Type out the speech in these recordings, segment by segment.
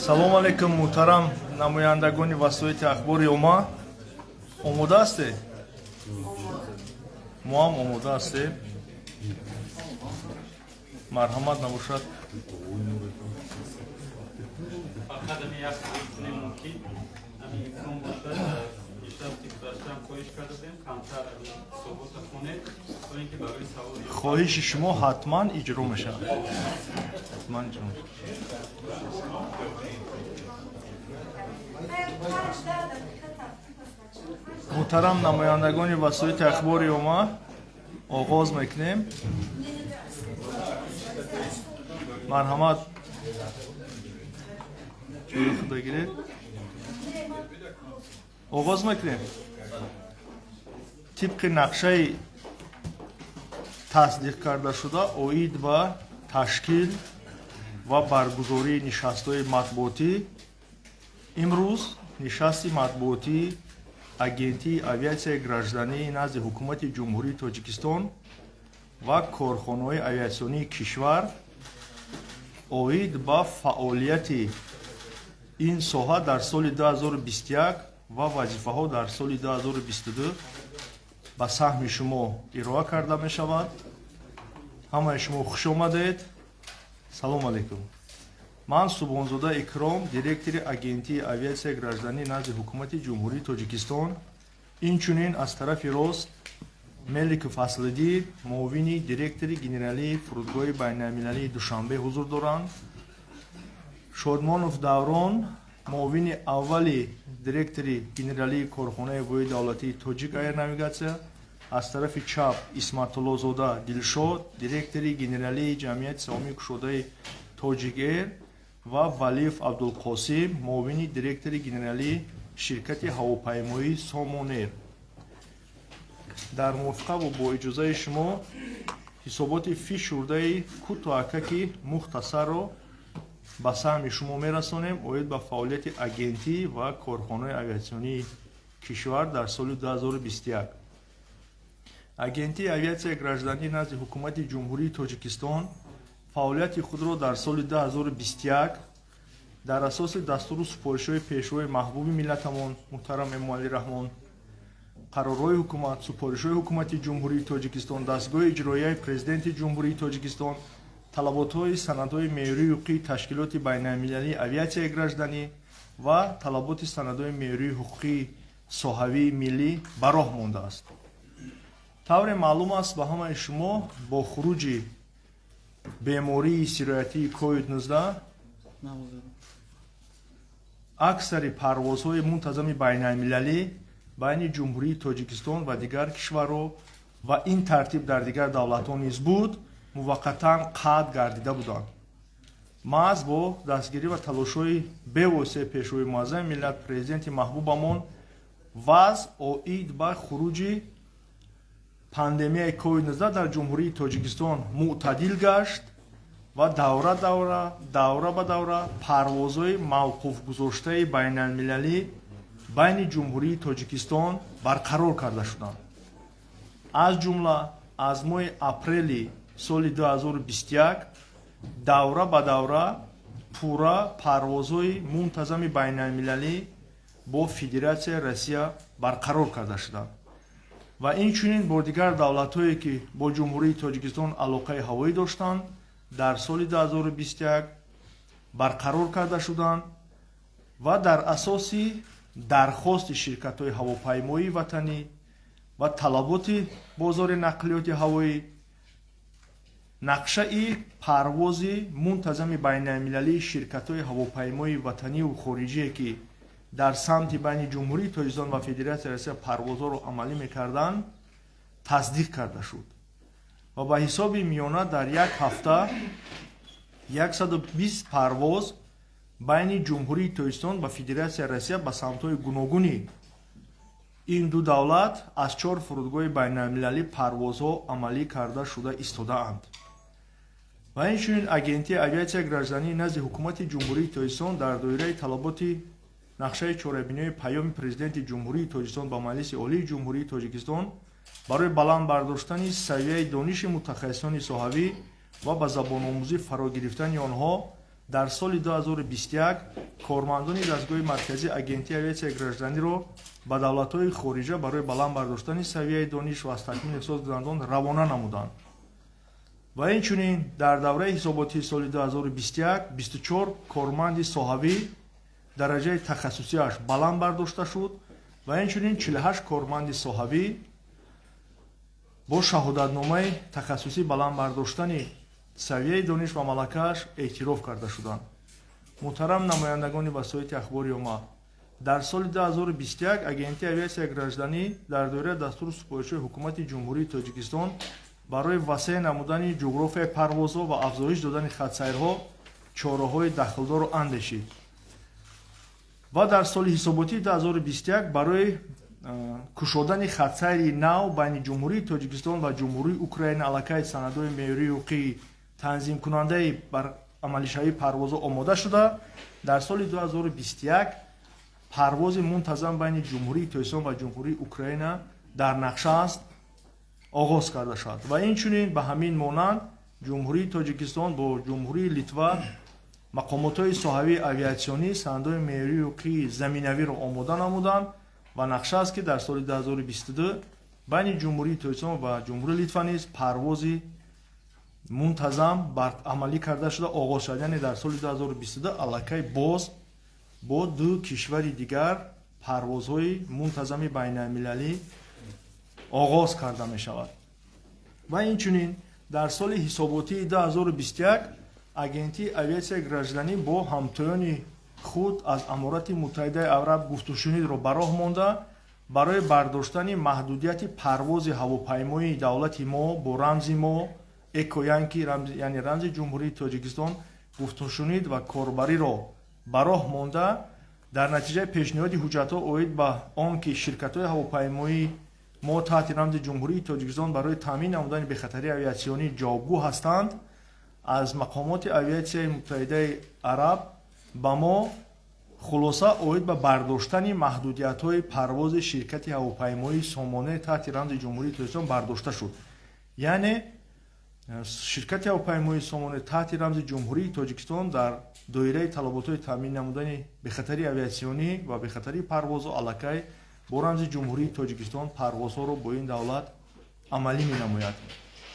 Салом алейкум, муҳтарам намояндагони васоити ахбори омма. Омода ҳастед? Мо ҳам омода ҳастем. Марҳамат набошад. Фақат ами як хоҳиш кунем, мумкин ами имкон бошад, нишасти гузаштаам хоҳиш карда будем, камтар ҳисобота хонед, то ин ки барои савол. Хоҳиши шумо ҳатман иҷро мешавад, ҳатман иҷро мешавад. Муҳтарам намояндагони васоити ахбори омма, оғоз мекунем. Марҳамат, ҷои худа гиред. Оғоз мекунем. Тибқи нақшаи тасдиқ кардашуда оид ба ташкил ва баргузории нишастҳои матбуотӣ, имрӯз нишасти матбуотии Агентии авиатсияи граждании назди Ҳукумати Ҷумҳурии Тоҷикистон ва корхонаҳои авиатсионии кишвар оид ба фаъолияти ин соҳа дар соли 2021 ва вазифаҳо дар соли 2022 ба саҳми шумо ироа карда мешавад. Ҳамаи шумо хуш омадед. Салом алейкум. Ман Субҳонзода Икром, директори Агентии авиатсияи гражданӣ назди Ҳукумати Ҷумҳурии Тоҷикистон. Инчунин аз тарафи рост Меликов Аслиддин, муовини директори генералии фурудгоҳи байналмилалии Душанбе ҳузур доранд. Шодмонов Даврон, муовини аввали директори генералии корхонаи вои давлатии «Тоҷик Аэр Навигатсия». Аз тарафи чап Исматуллозода Дилшод, директори генералии ҷамъияти саҳомии кушодаи «Тоҷик Эр», ва Валиев Абдулқосим, муовини директори генералии ширкати ҳавопаймоии «Сомонер». Дар мувофиқа бо иҷозаи шумо ҳисоботи фишурдаи кӯтоҳакаки мухтасарро ба саҳми шумо мерасонем оид ба фаъолияти агентӣ ва корхонаи авиатсионии кишвар дар соли 2021. Агентии авиатсияи гражданӣ назди Ҳукумати Ҷумҳурии Тоҷикистон фаъолияти худро дар соли 2021 дар асоси дастуру супоришҳои Пешвои маҳбуби миллатамон муҳтарам Эмомалӣ Раҳмон, қарорҳои ҳукумат, супоришҳои Ҳукумати Ҷумҳурии Тоҷикистон, дастгоҳи иҷроияи Президенти Ҷумҳурии Тоҷикистон, талаботҳои санадҳои меъёрии ҳуқуқии ташкилоти байналмилалии авиатсияи гражданӣ ва талаботи санадҳои меъёрии ҳуқуқии соҳавии миллӣ ба роҳ мондааст. Тавре маълум аст ба ҳамаи шумо, бо хуруҷи бемории сироятии COVID-19 аксари парвозҳои мунтазами байналмилалӣ байни Ҷумҳурии Тоҷикистон ва дигар кишварҳо ва ин тартиб дар дигар давлатҳо низ буд, муваққатан қатъ гардида буданд. Маҳз бо дастгирӣ ва талошҳои бевоситаи Пешвои муаззами миллат, Президенти маҳбубамон, вазъ оид ба хуруҷи пандемияи COVID-19 дар Ҷумҳурии Тоҷикистон мӯътадил гашт ва давра давра, давра ба давра парвозҳои мавқуфгузоштаи байналмилалӣ байни Ҷумҳурии Тоҷикистон барқарор карда шуданд. Аз ҷумла аз моҳи апрели соли 2021 давра ба давра пурра парвозҳои мунтазами байналмилалӣ бо Федератсияи Россия барқарор карда шуданд ва инчунин бо дигар давлатҳое, ки бо Ҷумҳурии Тоҷикистон алоқаи ҳавоӣ доштанд, дар соли 2021 барқарор карда шуданд ва дар асоси дархости ширкатҳои ҳавопаймоии ватанӣ ва талаботи бозори нақлиёти ҳавоӣ нақшаи парвози мунтазами байналмилалии ширкатҳои ҳавопаймоии ватаниву хориҷие, ки дар самти байни Ҷумҳурии Тоҷикистон ва Федератсияи Россия парвозҳоро амалӣ мекарданд, тасдиқ карда шуд. Ва ба ҳисоби миёна дар як ҳафта 120 парвоз байни Ҷумҳурии Тоҷикистон ва Федератсияи Россия ба самтҳои гуногуни ин ду давлат аз чор фурудгоҳи байналмилалӣ парвозҳо амалӣ карда шуда истодаанд. Ва инчунин Агентии авиатсияи гражданӣ назди Ҳукумати Ҷумҳурии Тоҷикистон дар доираи талаботи нақшаи чорабиниҳои Паёми Президенти Ҷумҳурии Тоҷикистон ба Маҷлиси Олии Ҷумҳурии Тоҷикистон барои баланд бардоштани савияи дониши мутахассисони соҳавӣ ва ба забономӯзӣ фаро гирифтани онҳо, дар соли 2021 кормандони дастгоҳи марказии Агентии авиатсияи гражданиро ба давлатҳои хориҷа барои баланд бардоштани савияи дониш ва аз такмили ихтисос гузарондон равона намуданд. Ва инчунин дар давраи ҳисоботии соли 2021 24 корманди соҳавӣ дараҷаи тахассусиаш баланд бардошта шуд ва инчунин 48 корманди соҳавӣ бо шаҳодатномаи тахассусӣ баланд бардоштани савияи дониш ва малакааш эътироф карда шуданд. Муҳтарам намояндагони васоити ахбори омма, дар соли 2021 Агентии авиатсияи гражданӣ дар доираи дастуру супоришҳои Ҳукумати Ҷумҳурии Тоҷикистон барои васеъ намудани ҷуғрофияи парвозҳо ва афзоиш додани хатсайрҳо чораҳои дахлдорро андешид ва дар соли ҳисоботии 2021 барои кушодани хатсайри нав байни Ҷумҳурии Тоҷикистон ва Ҷумҳурии Украина аллакай санадҳои меъёрии ҳуқуқии танзимкунандаи бар амалишавии парвозҳо омода шуда, дар соли 2021 парвози мунтазам байни Ҷумҳурии Тоҷикистон ва Ҷумҳурии Украина дар нақша аст, оғоз карда шавад. Ва инчунин ба ҳамин монанд Ҷумҳурии Тоҷикистон бо Ҷумҳурии Литва мақомотҳои соҳавии авиатсионӣ санадҳои меъёрии ҳуқуқии заминавиро омода намуданд ва нақша аст, ки дар соли 2022 байни Ҷумҳурии Тоҷикистон ва Ҷумҳурии Литва низ парвози мунтазам бар амалӣ карда шуда оғоз шавад. Яъне дар соли 2022 аллакай боз бо ду кишвари дигар парвозҳои мунтазами байналмилалӣ оғоз карда мешавад. Ва инчунин дар соли ҳисоботии 2021 Агентии авиатсияи гражданӣ бо ҳамтоёни худ аз Аморати Муттаҳидаи Араб гуфтушунидро ба роҳ монда, барои бардоштани маҳдудияти парвози ҳавопаймои давлати мо бо рамзи мо Эко Янки, яъне рамзи Ҷумҳурии Тоҷикистон, гуфтушунид ва корбариро ба роҳ монда, дар натиҷаи пешниҳоди ҳуҷҷатҳо оид ба он ки ширкатҳои ҳавопаймоии мо таҳти рамзи Ҷумҳурии Тоҷикистон барои таъмин намудани бехатарии авиатсионӣ ҷавобгӯ ҳастанд, аз мақомоти авиатсияи Муттаҳидаи Араб ба мо хулоса оид ба бардоштани маҳдудиятҳои парвози ширкати ҳавопаймоии Сомоне таҳти рамзи Ҷумҳурии Тоҷикистон бардошта шуд. Яъне ширкати ҳавопаймоии Сомоне таҳти рамзи Ҷумҳурии Тоҷикистон дар доираи талаботҳои таъмин намудани бехатарии авиатсионӣ ва бехатарии парвозҳо аллакай бо рамзи Ҷумҳурии Тоҷикистон парвозҳоро бо ин давлат амалӣ менамояд.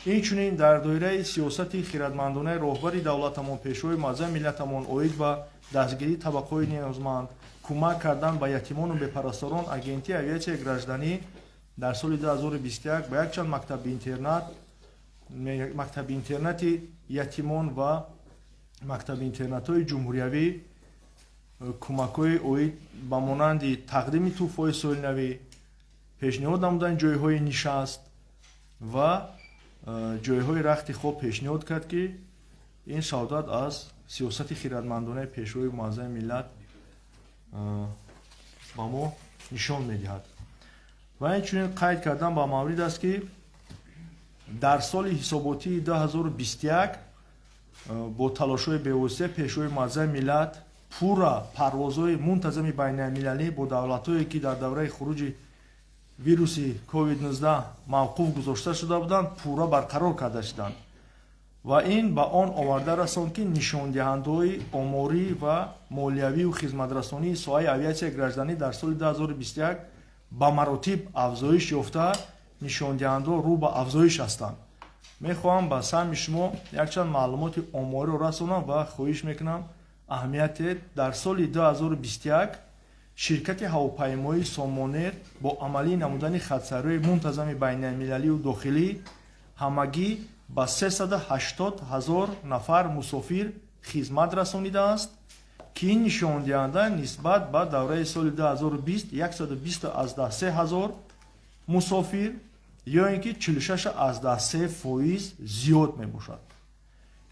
Инчунин дар доираи сиёсати хирадмандонаи роҳбари давлатамон, Пешвои муаззами миллатамон, оид ба дастгирии табақаҳои ниёзманд, кӯмак кардан ба ятимону бепарасторон, Агентии авиатсияи гражданӣ дар соли 2021 ба якчанд мактаби интернат, мактаби интернати ятимон ва мактаби интернатҳои ҷумҳуриявӣ кӯмакҳои оид ба монанди тақдими тӯҳфаҳои солинавӣ, пешниҳод намудани ҷойҳои нишаст ва ҷойҳои рахти хоб пешниҳод кард, ки ин шаҳодат аз сиёсати хирадмандонаи Пешвои муаззами миллат ба мо нишон медиҳад. Ва инчунин қайд кардан ба маврид аст, ки дар соли ҳисоботии 2021 бо талошҳои бевосита Пешвои муаззами миллат пурра парвозҳои мунтазами байналмилалӣ бо давлатҳое, ки дар давраи хуруҷи вируси COVID-19 мавқуф гузошта шуда буданд, пурра барқарор карда шуданд ва ин ба он оварда расонд, ки нишондиҳандаҳои оморӣ ва молиявию хизматрасонии соҳаи авиатсияи гражданӣ дар соли 2021 ба маротиб афзоиш ёфта, нишондиҳандаҳо рӯ ба афзоиш ҳастанд. Мехоҳам ба самъи шумо якчанд маълумоти омориро расонам ва хоҳиш мекунам аҳамият диҳед. Дар соли 2021 ширкати ҳавопаймоии Сомонер бо амалӣ намудани хатсайрҳои мунтазами байналмилалию дохилӣ ҳамагӣ ба 380 ҳазор нафар мусофир хизмат расонидааст, ки ин нишондиҳанда нисбат ба давраи соли 2020 123 ҳазор мусофир. ё ин ки 46,3% зиёд мебошад.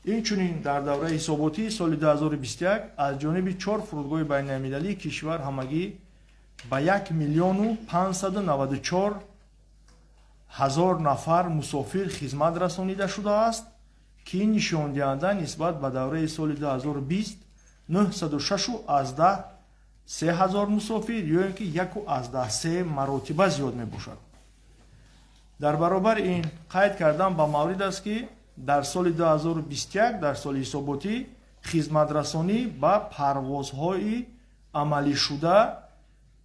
Инчунин дар давраи ҳисоботии соли 2021 аз ҷониби чор фурудгоҳи байналмилалии кишвар ҳамагӣ ба 1 миллиону 594 ҳазор нафар мусофир хизмат расонида шудааст, ки ин нишондиҳанда нисбат ба давраи соли 2020 906,3 ҳазор мусофир ё ин ки 1,3 маротиба зиёд мебошад. Дар баробари ин қайд кардан ба маврид аст, ки дар соли 2021, дар соли ҳисоботӣ, хизматрасонӣ ба парвозҳои амалишуда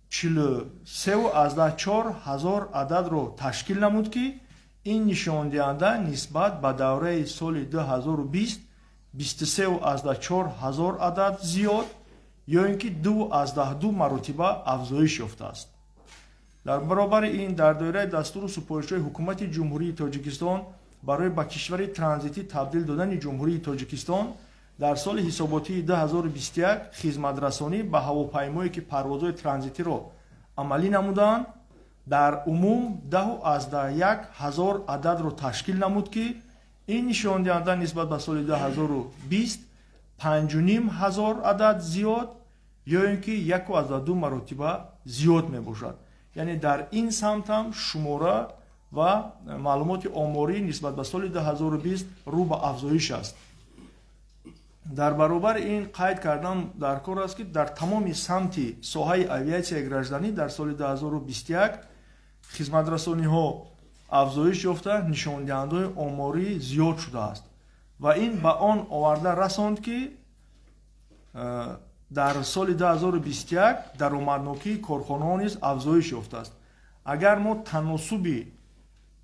43,4 ҳазор ададро ташкил намуд, ки ин нишондиҳанда нисбат ба давраи соли 2020 23,4 ҳазор адад зиёд ё ин ки 2,2 маротиба афзоиш ёфтааст. Дар баробари ин, дар доираи дастуру супоришҳои Ҳукумати Ҷумҳурии Тоҷикистон барои ба кишвари транзитӣ табдил додани Ҷумҳурии Тоҷикистон, дар соли ҳисоботии 2021 хизматрасонӣ ба ҳавопаймое, ки парвозҳои транзитиро амалӣ намуданд, дар умум 10,1 ҳазор ададро ташкил намуд, ки ин нишондиҳанда нисбат ба соли 2020 5,5 ҳазор адад зиёд ё ин ки 1,2 маротиба зиёд мебошад. Яъне дар ин самт ҳам шумора ва маълумоти оморӣ нисбат ба соли 2020 рӯ ба афзоиш аст. Дар баробари ин қайд кардан дар кор аст, ки дар тамоми самти соҳаи авиатсияи гражданӣ дар соли 2021 хизматрасониҳо афзоиш ёфта, нишондиҳандаҳои оморӣ зиёд шудааст ва ин ба он оварда расонд, ки дар соли 2021 даромаднокии корхонаҳо низ афзоиш ёфтааст. Агар мо таносуби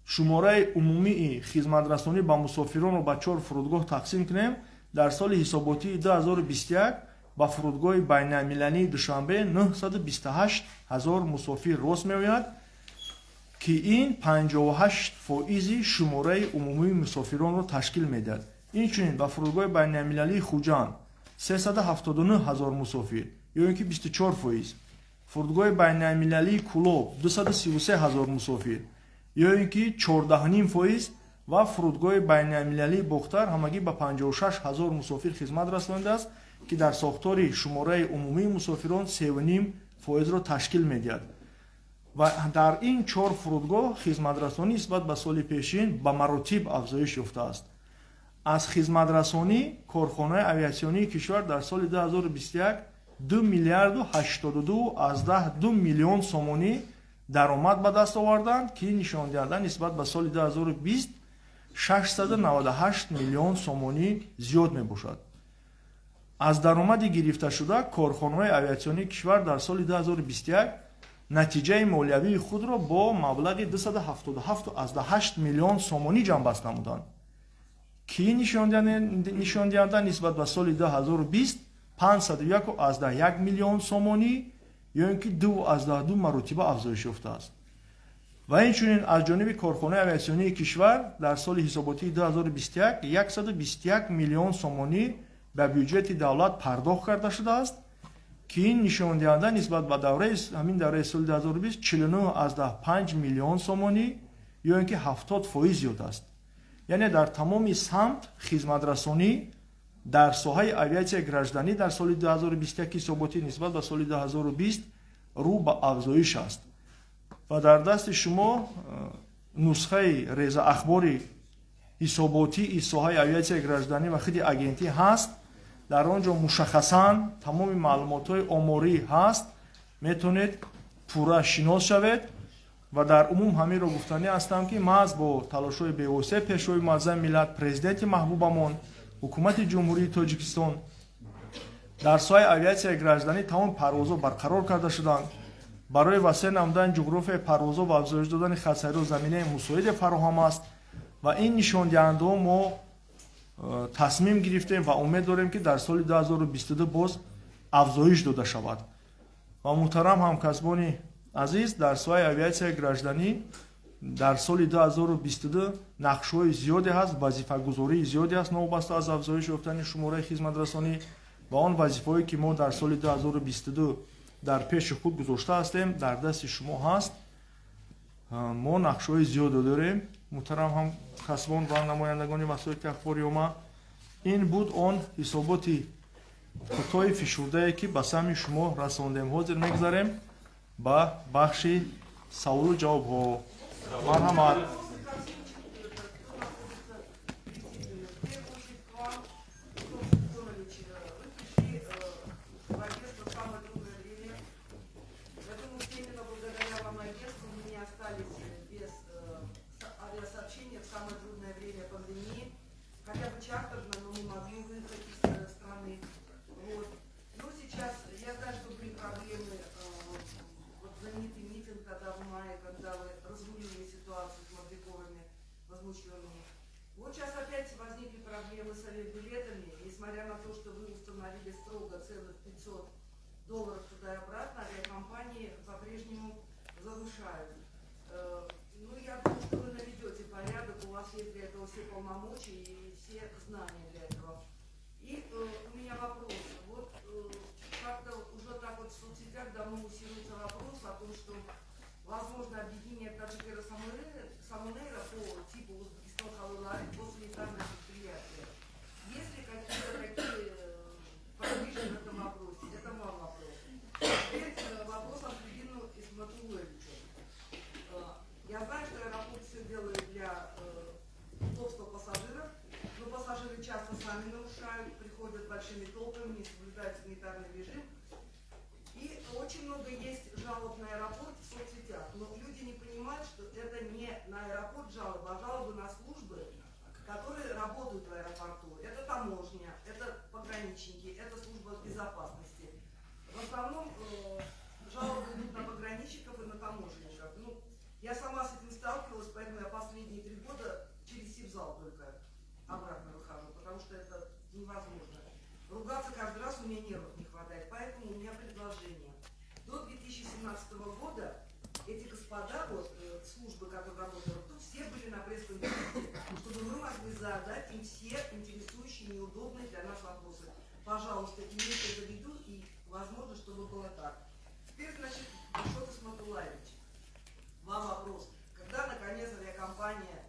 шумораи умумии хизматрасонӣ ба мусофиронро ба чор фурудгоҳ тақсим кунем, дар соли ҳисоботии 2021 ба фурудгоҳи байналмилалии Душанбе 928 ҳазор мусофир рост меояд, ки ин 58% шумораи умумии мусофиронро ташкил медиҳад. Инчунин ба фурудгоҳи байналмилалии Хуҷанд 379 ҳазор мусофир ё ин ки 24%, фурудгоҳи байналмилалии Кӯлоб 233 ҳазор мусофир ё ин ки 14,5% ва фурудгоҳи байналмилалии Бохтар ҳамагӣ ба 56 ҳазор мусофир хизмат расонидааст, ки дар сохтори шумораи умумии мусофирон 3,5%-ро ташкил медиҳад. Ва дар ин чор фурудгоҳ хизматрасонӣ нисбат ба соли пешин ба маротиб афзоиш ёфтааст. Аз хизматрасонӣ корхонаи авиатсионии кишвар дар соли 2021 2 миллиарду 82,2 миллион сомонӣ даромад ба даст оварданд, ки нишондиҳанда нисбат ба соли 2020 698 миллион сомонӣ зиёд мебошад. Аз даромади гирифташуда корхонаҳои авиатсионии кишвар дар соли 2021 натиҷаи молиявии худро бо маблағи 277,8 миллион сомонӣ ҷамъбаст намуданд, ки нишондиҳанда нисбат ба соли 2020 501,1 миллион сомонӣ ё ин ки 2,2 маротиба афзоиш ёфтааст. Ва инчунин аз ҷониби корхонаи авиатсионии кишвар дар соли ҳисоботии 2021 121 миллион сомонӣ ба бюҷети давлат пардохт карда шудааст, ки ин нишондиҳанда нисбат ба давраи ҳамин давраи соли 2020 49,5 миллион сомонӣ ё ин ки 70% зиёд аст. Яъне дар тамоми самт хизматрасонӣ дар соҳаи авиатсияи гражданӣ дар соли 2021 ҳисоботӣ нисбат ба соли 2020 рӯ ба афзоиш аст. Ва дар дасти шумо нусхаи реза ахбори ҳисоботии соҳаи авиатсияи гражданӣ ва худи агентӣ ҳаст. Дар он ҷо мушаххасан тамоми маълумотҳои оморӣ ҳаст, метавонед пурра шинос шавед. Ва дар умум ҳаминро гуфтанӣ ҳастам, ки маҳз бо талошҳои бевоситаи Пешвои муаззами миллат, Президенти маҳбубамон, Ҳукумати Ҷумҳурии Тоҷикистон дар соҳаи авиатсияи гражданӣ тамоми парвозҳо барқарор карда шуданд. Барои васеъ намудани ҷуғрофияи парвозҳо ва афзоиш додани хатсайрҳо заминаи мусоиде фароҳам аст ва ин нишондиҳандаҳо мо тасмим гирифтем ва умед дорем, ки дар соли 2022 боз афзоиш дода шавад. Ва муҳтарам ҳамкасбони азиз, дар соҳаи авиатсияи гражданӣ дар соли 2022 нақшҳои зиёде ҳаст, вазифагузории зиёде ҳаст, новобаста аз афзоиш ёфтани шумораи хизматрасонӣ. Ва он вазифаҳое, ки мо дар соли 2022 дар пеши худ гузошта ҳастем, дар дасти шумо ҳаст. Мо нақшаҳои зиёде дорем, муҳтарам ҳамкасбон ва намояндагони васоити ахбори омма. Ин буд он ҳисоботи кӯтоҳи фишурдае, ки ба самъи шумо расондем. Ҳозир мегузарем ба бахши саволу ҷавобҳо. Марҳамат. В первую очередь к вам, Антон Султонович, вы пришли в агентство в самое трудное время. Я думаю, что именно благодаря вам и агентству мы не остались без авиасообщения в самое трудное время пандемии. Хотя бы чартерно, но мы могли выехать из страны. Вот. Но сейчас, я знаю, что были проблемы, вот знаменитый митинг тогда в мае, когда вы разрулили ситуацию с мордяковыми возмущенными. Вот сейчас опять возникли проблемы с авиабилетами, несмотря на то, что вы установили строго цену в $500 туда и обратно, авиакомпании по-прежнему завышают. Ну, я думаю, что вы наведете порядок, у вас есть для этого все полномочия и все знания для этого. И у меня вопрос. Вот как-то уже так вот в соцсетях давно муссируется вопрос о том, что возможно объединение Таджик Эйра Сомон Эйра по типу Узбекистан Хавойлари госунитарное предприятие. Есть ли какие-то такие подвижки в этом вопросе? Это мой вопрос. Теперь вопрос Асриддину Исматулловичу. Я знаю, что аэропорт все делает для удобства пассажиров, но пассажиры часто сами нарушают, приходят большими толпами, не соблюдают санитарный режим. И очень много есть жалоб на аэропорт в соцсетях, но люди не понимают, что это не на аэропорт жалобы, а жалобы на службы, которые работают в аэропорту. Это таможня, это пограничники, это служба безопасности. В основном жалобы идут на пограничников и на таможенников. Ну, я сама с этим сталкивалась, поэтому я последние 3 года через Сибзал только обратно выхожу, потому что это невозможно. Ругаться каждый раз у меня нервов не хватает, поэтому у меня предложение. До 2017 года эти господа, вот, службы, которые работают тут, все были на пресс-конференции, чтобы мы могли задать им все интересующие, неудобные для нас вопросы. Пожалуйста, имейте это в виду и, возможно, чтобы было так. Теперь, значит, Дилшод Исматуллаевич, вам вопрос. Когда, наконец, авиакомпания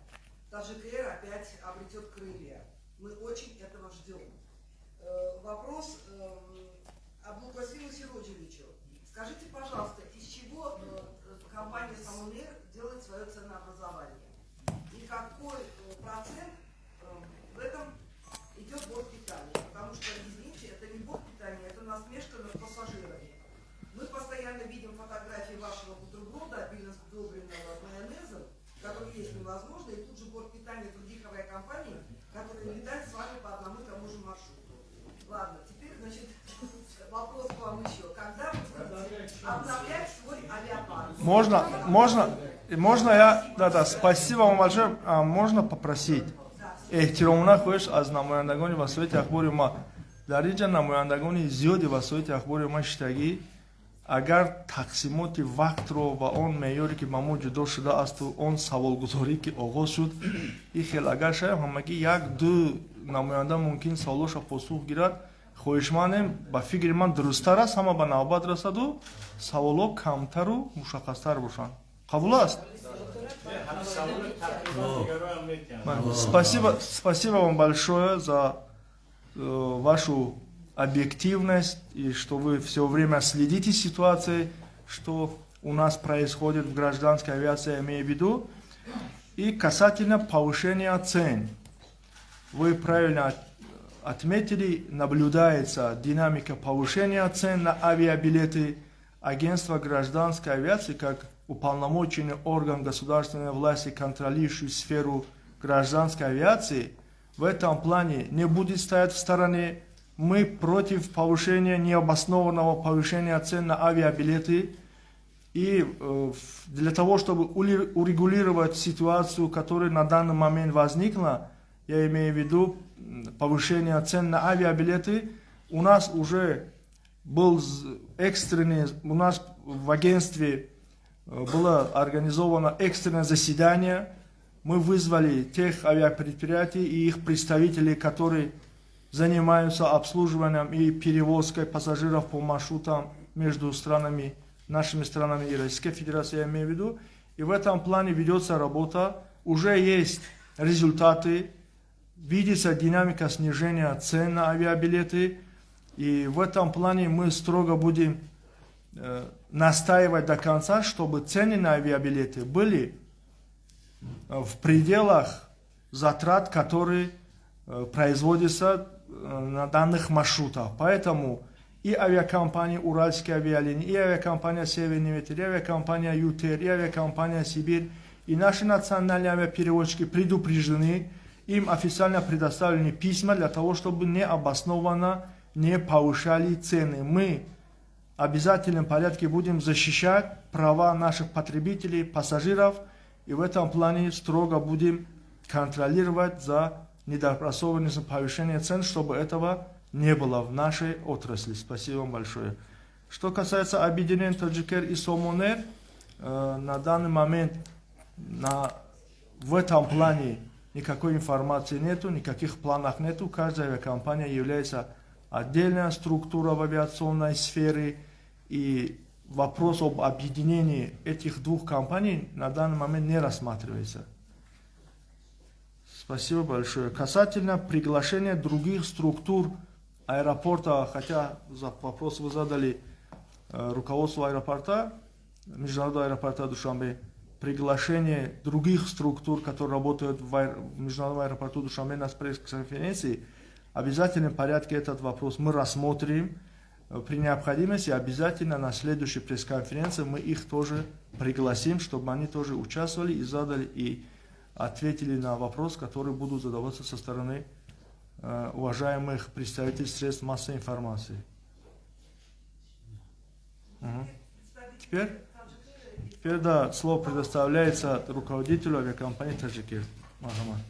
Таджик Эйр опять обретет крылья? Мы очень этого ждем. Вопрос Абдулкасиму Сироджевичу. Скажите, пожалуйста, из чего компания Сомон Эйр делает свое ценообразование? И какой процент в этом идет борт питания? Потому что, извините, это не борт питания, это насмешка над пассажирами. Мы постоянно видим фотографии вашего бутерброда, обильно сдобренного майонезом, который есть невозможно, и тут же борт питания других авиакомпаний, которые летают с вами по одному и тому же маршруту. Ладно, теперь, значит, вопрос к вам еще. Когда вы будете обновлять свой авиапарк? Можно, можно, можно я, да, спасибо вам большое, а, можно попросить? Эҳтиромона хоҳиш аз намояндагони васоити ахбори омма. Дар ин ҷа намояндагони зиёди васоити ахбори омма шиштагӣ. Агар тақсимоти вақтро ва он меъёре, ки ба мо ҷудо шудаасту он саволгузорӣ, ки оғоз шуд, ин хел агар шавем, ҳамагӣ як ду намоянда мумкин саволоша посух гирад. Хоҳишмандем, ба фикри ман, дурусттар аст ҳама ба навбат расаду саволҳо камтару мушаххастар бошанд. Қабул аст? Спасибо, спасибо вам большое за вашу объективность и что вы все время следите ситуацией, что у нас происходит в гражданской авиации, я имею в виду. И касательно повышения цен. Вы правильно отметили, наблюдается динамика повышения цен на авиабилеты. Агентство гражданской авиации, как уполномоченный орган государственной власти, контролирующий сферу гражданской авиации, в этом плане не будет стоять в стороне. Мы против повышения, необоснованного повышения цен на авиабилеты. И для того, чтобы урегулировать ситуацию, которая на данный момент возникла, я имею в виду повышение цен на авиабилеты, у нас уже был экстренный, у нас в агентстве было организовано экстренное заседание. Мы вызвали тех авиапредприятий и их представителей, которые занимаются обслуживанием и перевозкой пассажиров по маршрутам между странами, нашими странами и Российской Федерацией, я имею в виду. И в этом плане ведется работа, уже есть результаты, видится динамика снижения цен на авиабилеты. И в этом плане мы строго будем настаивать до конца, чтобы цены на авиабилеты были в пределах затрат, которые производятся на данных маршрутах. Поэтому и авиакомпания «Уральские авиалинии», и авиакомпания «Северный ветер», и авиакомпания «ЮТэйр», и авиакомпания «Сибирь», и наши национальные авиаперевозчики предупреждены, им официально предоставлены письма для того, чтобы необоснованно не повышали цены. Мы в обязательном порядке будем защищать права наших потребителей, пассажиров, и в этом плане строго будем контролировать за недобросовестным повышением цен, чтобы этого не было в нашей отрасли. Спасибо вам большое. Что касается объединения Тоджикэр и Сомон Эйр, на данный момент в этом плане никакой информации нету, никаких планов нету. Каждая авиакомпания является отдельная структура в авиационной сфере, и вопрос об объединении этих двух компаний на данный момент не рассматривается. Спасибо большое. Касательно приглашения других структур аэропорта, хотя за вопрос вы задали руководству аэропорта, международного аэропорта Душанбе, приглашение других структур, которые работают в международном аэропорту Душанбе на пресс-конференции, в обязательном порядке этот вопрос мы рассмотрим. При необходимости обязательно на следующей пресс-конференции мы их тоже пригласим, чтобы они тоже участвовали и задали и ответили на вопрос, который будут задаваться со стороны уважаемых представителей средств массовой информации. Угу. Теперь, да, слово предоставляется руководителю авиакомпании «Таджикэйр». Марҳамат.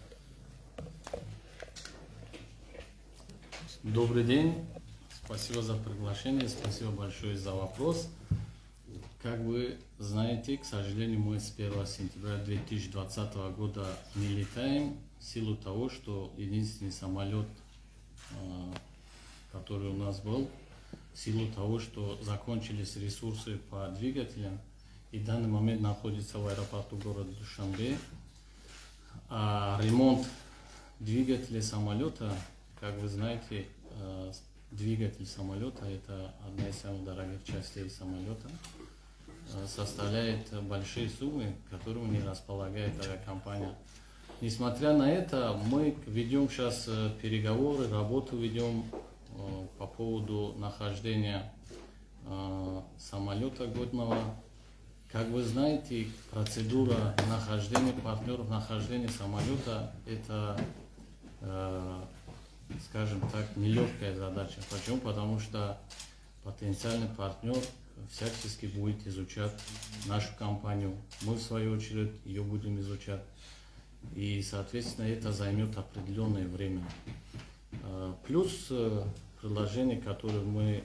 Добрый день. Спасибо за приглашение, спасибо большое за вопрос. Как вы знаете, к сожалению, мы с 1 сентября 2020 года не летаем в силу того, что единственный самолет, который у нас был, в силу того, что закончились ресурсы по двигателям, и в данный момент находится в аэропорту города Душанбе. А ремонт двигателя самолета, как вы знаете, двигатель самолета – это одна из самых дорогих частей самолета, составляет большие суммы, которыми не располагает авиакомпания. Несмотря на это, мы ведем сейчас переговоры, работу ведем по поводу нахождения самолета годного. Как вы знаете, процедура нахождения партнеров, нахождения самолета – это, скажем так, нелегкая задача. Почему? Потому что потенциальный партнер всячески будет изучать нашу компанию. Мы, в свою очередь, ее будем изучать. И, соответственно, это займет определенное время. Плюс предложение, которое мы,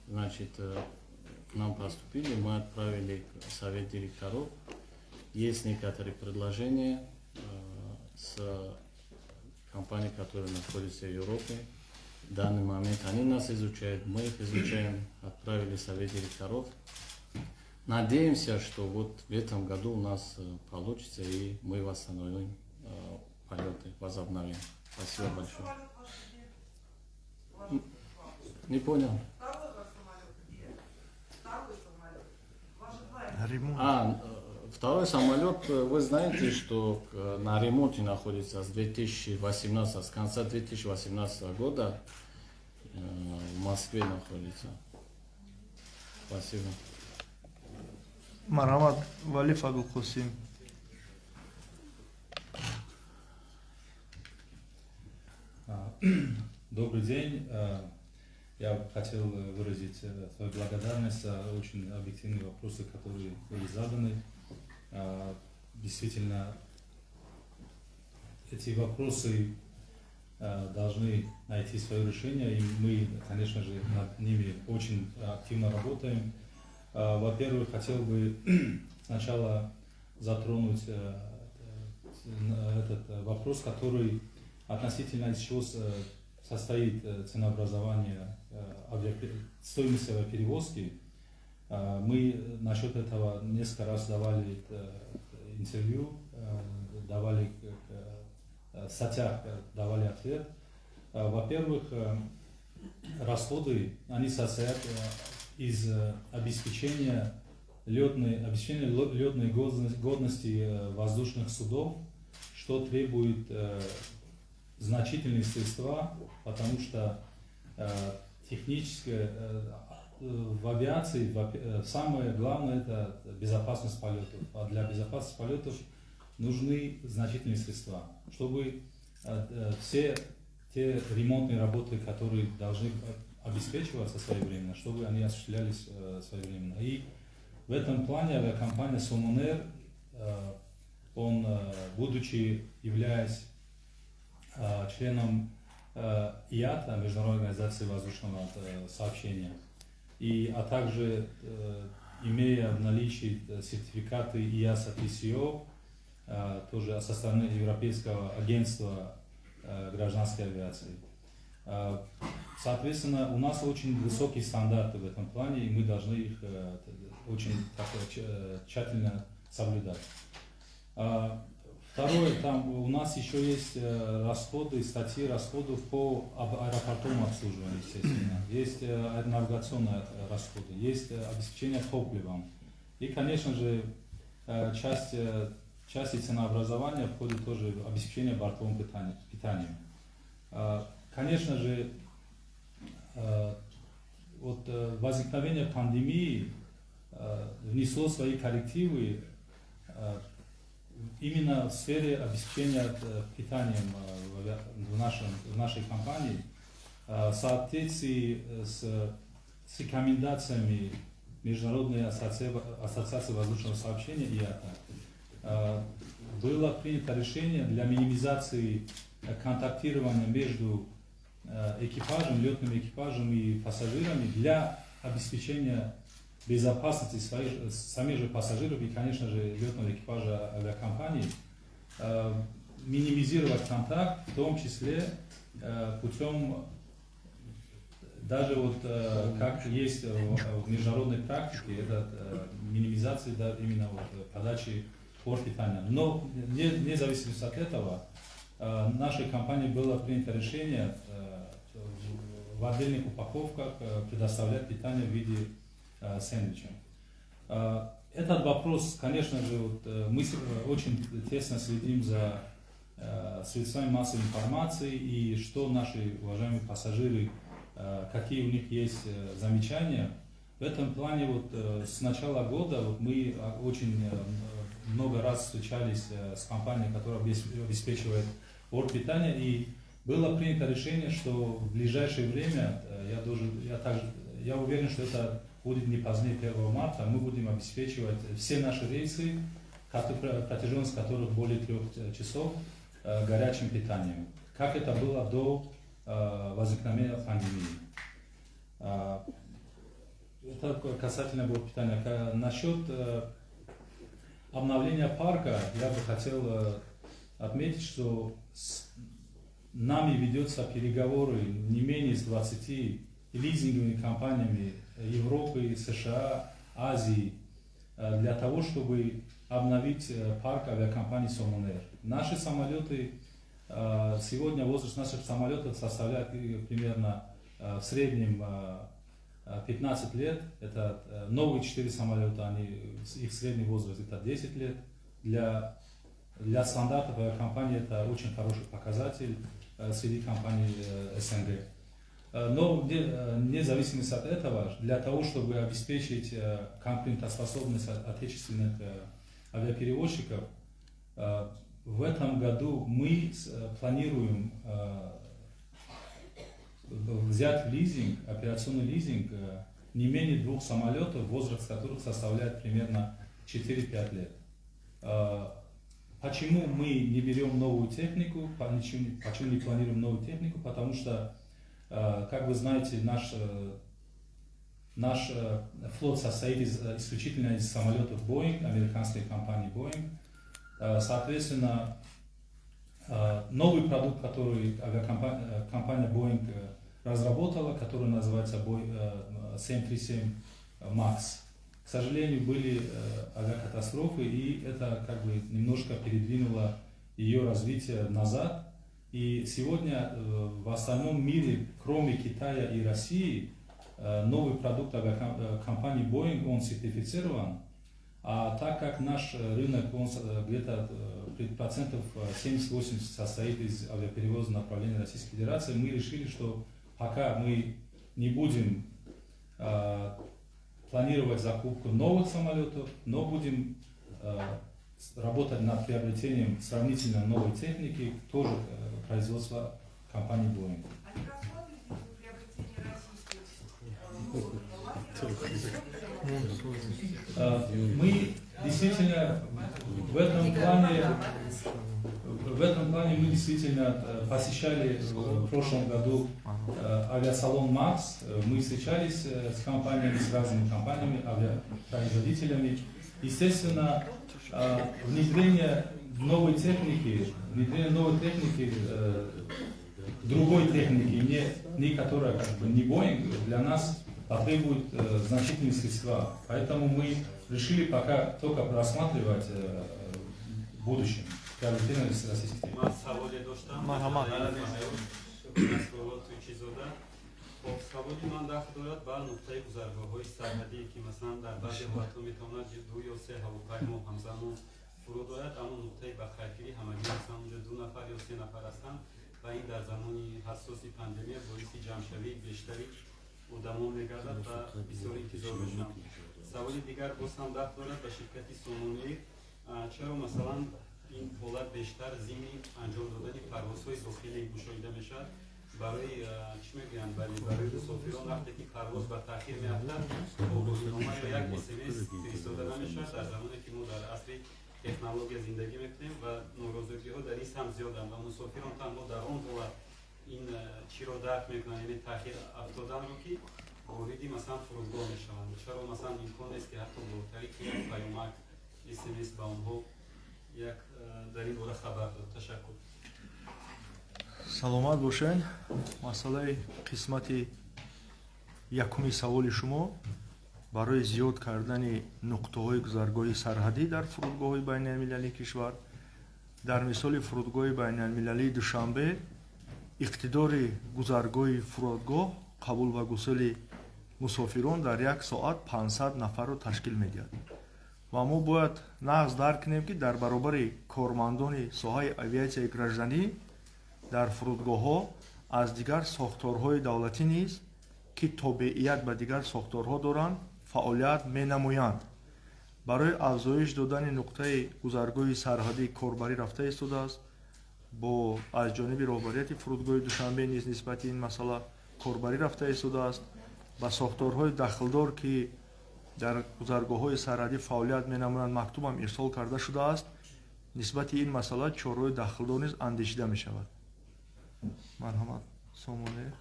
значит, к нам поступили, мы отправили в совет директоров. Есть некоторые предложения с компанией, которая находится в Европе. В данный момент они нас изучают, мы их изучаем, отправили в совет директоров. Надеемся, что вот в этом году у нас получится и мы восстановим полеты, возобновим. Спасибо большое. Не понял. Ремонт. Второй самолет, вы знаете, что на ремонте находится с 2018, с конца 2018 года в Москве находится. Спасибо. Марҳамат, Валиф Абулқосим. Добрый день. Я хотел выразить свою благодарность за очень объективные вопросы, которые были заданы. Действительно, эти вопросы должны найти свое решение, и мы, конечно же, над ними очень активно работаем. Во-первых, хотел бы сначала затронуть этот вопрос, который относительно из чего состоит ценообразование стоимости авиаперевозки. Мы насчет этого несколько раз давали интервью, давали в статьях, давали ответ. Во-первых, расходы, они состоят из обеспечения летной годности воздушных судов, что требует значительные средства, потому что технически в авиации самое главное — это безопасность полетов. А для безопасности полетов нужны значительные средства, чтобы все те ремонтные работы, которые должны обеспечиваться своевременно, чтобы они осуществлялись своевременно. И в этом плане авиакомпания Somon Air, он, будучи, являясь членом ИАТА, Международной организации воздушного сообщения, а также имея в наличии сертификаты EASA TCO, тоже со стороны Европейского агентства гражданской авиации. Соответственно, у нас очень высокие стандарты в этом плане, и мы должны их очень так тщательно соблюдать. Второе, там у нас еще есть расходы, статьи расходов по аэропортовому обслуживанию, естественно. Есть навигационные расходы, есть обеспечение топливом. И, конечно же, части ценообразования входит тоже обеспечение бортовым питанием. Конечно же, вот возникновение пандемии внесло свои коррективы именно в сфере обеспечения питанием в нашей компании. В соответствии с рекомендациями Международной ассоциации воздушного сообщения ИАТА было принято решение для минимизации контактирования между экипажем, летным экипажем и пассажирами для обеспечения безопасности своих, самих же пассажиров и, конечно же, летного экипажа авиакомпании, минимизировать контакт, в том числе путем даже вот как есть в международной практике, это минимизация, да, именно вот подачи питания. Но вне зависимости от этого, нашей компанией было принято решение в отдельных упаковках предоставлять питание в виде сэндвича. Этот вопрос, конечно же, вот, мы очень тесно следим за средствами массовой информации и что наши уважаемые пассажиры, какие у них есть замечания. В этом плане вот с начала года вот мы очень много раз встречались с компанией, которая обеспечивает питание, и было принято решение, что в ближайшее время, я уверен, что это будет не позднее 1 марта, мы будем обеспечивать все наши рейсы, протяженность которых более 3 часов, горячим питанием, как это было до возникновения пандемии. Это касательно питания. Насчет обновления парка я бы хотел отметить, что с нами ведется переговоры не менее с 20 лизинговыми компаниями Европы, США, Азии для того, чтобы обновить парк авиакомпании Somon Air. Наши самолеты, сегодня возраст наших самолетов составляет примерно в среднем 15 лет. Это новые 4 самолета, их средний возраст это 10 лет. Для стандартов авиакомпании это очень хороший показатель среди компаний СНГ. Но вне зависимости от этого, для того, чтобы обеспечить конкурентоспособность отечественных авиаперевозчиков, в этом году мы планируем взять в лизинг, операционный лизинг, не менее двух самолетов, возраст которых составляет примерно 4-5 лет. Почему мы не берем новую технику, почему не планируем новую технику? Потому что, как вы знаете, наш флот состоит исключительно из самолетов Boeing, американской компании Boeing. Соответственно, новый продукт, который авиакомпания компания Boeing разработала, который называется 737 MAX, К сожалению, были авиакатастрофы, и это как бы немножко передвинуло ее развитие назад. И сегодня в остальном мире, кроме Китая и России, новый продукт авиакомпании Boeing, он сертифицирован. А так как наш рынок, он где-то процентов 70-80 состоит из авиаперевоза направления Российской Федерации, мы решили, что пока мы не будем планировать закупку новых самолетов, но будем работать над приобретением сравнительно новой техники, тоже производства компании Boeing. А не рассматриваете вы приобретение российских Мы действительно в этом плане мы действительно посещали в прошлом году авиасалон «Макс». Мы встречались с компаниями, с разными компаниями, авиапроизводителями. Естественно, внедрение новой техники, другой техники, не которая как бы не Boeing, для нас потребует значительные средства. Поэтому мы решили пока только рассматривать в будущем приобретение российских техник. Ман саволе доштам. Марҳамат. Чизода. Хоб, саволи ман дахл дорад ба нуқтаи гузаргоҳҳои сарҳадӣ, ки масалан дар баъзе ҳолатҳо метавонад ду ё се ҳавопаймо ҳамзамон фуруд ояд, аммо нуқтаи ба қайдгирӣ ҳамагӣ масалан онҷо ду нафар ё се нафар ҳастанд ва ин дар замони ҳассоси пандемия боиси ҷамъшавии бештари одамон мегардад ва бисёр интизор мешаванд. Саволи дигар боз ҳам дахл дорад ба ширкати Сомонэйр. Чаро масалан ин ҳолат бештар зимни анҷом додани парвозҳои дохилӣ мушоҳида мешавад? Барои чӣ мегӯянд, бале, барои мусофирон вақте ки парвоз ба таъхир меафтад, огоҳинома ё як СМС фиристода намешавад, дар замоне ки мо дар асри технология зиндагӣ мекунем ва норозигиҳо дар ин самт зиёданд ва мусофирон танҳо дар он ҳолат ин чиро дарк мекунанд, яъне таъхир афтоданро, ки вориди масалан фурудгоҳ мешаванд. Чаро масалан имкон нест, ки ҳатто бо тариқи як паёмак, СМС ба онҳо як дар ин бора хабар дод? Ташаккур. Саломат бошед. Масъалаи қисмати якуми саволи шумо барои зиёд кардани нуқтаҳои гузаргоҳи сарҳадӣ дар фурудгоҳҳои байналмилалии кишвар, дар мисоли фурудгоҳи байналмилалии Душанбе иқтидори гузаргоҳи фурудгоҳ қабул ва гусели мусофирон дар як соат 500 нафарро ташкил медиҳад ва мо бояд нағз дарк кунем, ки дар баробари кормандони соҳаи авиатсияи гражданӣ дар фурудгоҳҳо аз дигар сохторҳои давлатӣ низ, ки тобеият ба дигар сохторҳо доранд, фаъолият менамоянд. Барои афзоиш додани нуқтаи гузаргоҳи сарҳадӣ корбарӣ рафта истодааст. Бо аз ҷониби роҳбарияти фурудгоҳи Душанбе низ нисбати ин масъала корбарӣ рафта истодааст. Ба сохторҳои дахлдор, ки дар гузаргоҳҳои сарҳадӣ фаъолият менамоянд, мактубам ирсол карда шудааст. Нисбати ин масъала чораҳои дахлдор низ андешида мешавад. Марҳамат, Сомонэйр.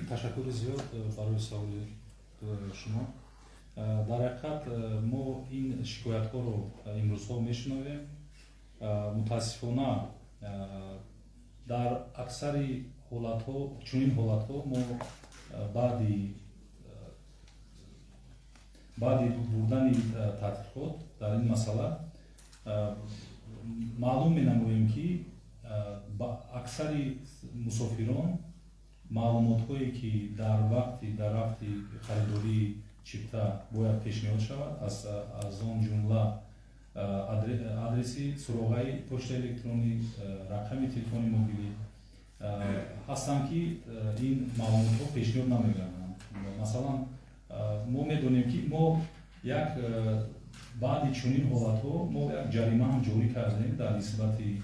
Ташаккури зиёд барои саволи шумо. Дар ҳақиқат мо ин шикоятҳоро имрӯзҳо мешунавем. Мутаассифона, дар аксари ҳолатҳо, чунин ҳолатҳо мо баъди бурдани тадқиқот дар ин масъала маълум менамоем, ки аксари мусофирон маълумотҳое, ки дар вақти харидории чипта бояд пешниҳод шавад, аз он ҷумла адреси суроғаи почтаи электронӣ, рақами телефони мобилӣ ҳастанд, ки ин маълумотҳо пешниҳод намегарданд. Масалан, мо медонем, ки мо як баъди чунин ҳолатҳо мо як ҷарима ҳам ҷорӣ кардем дар нисбати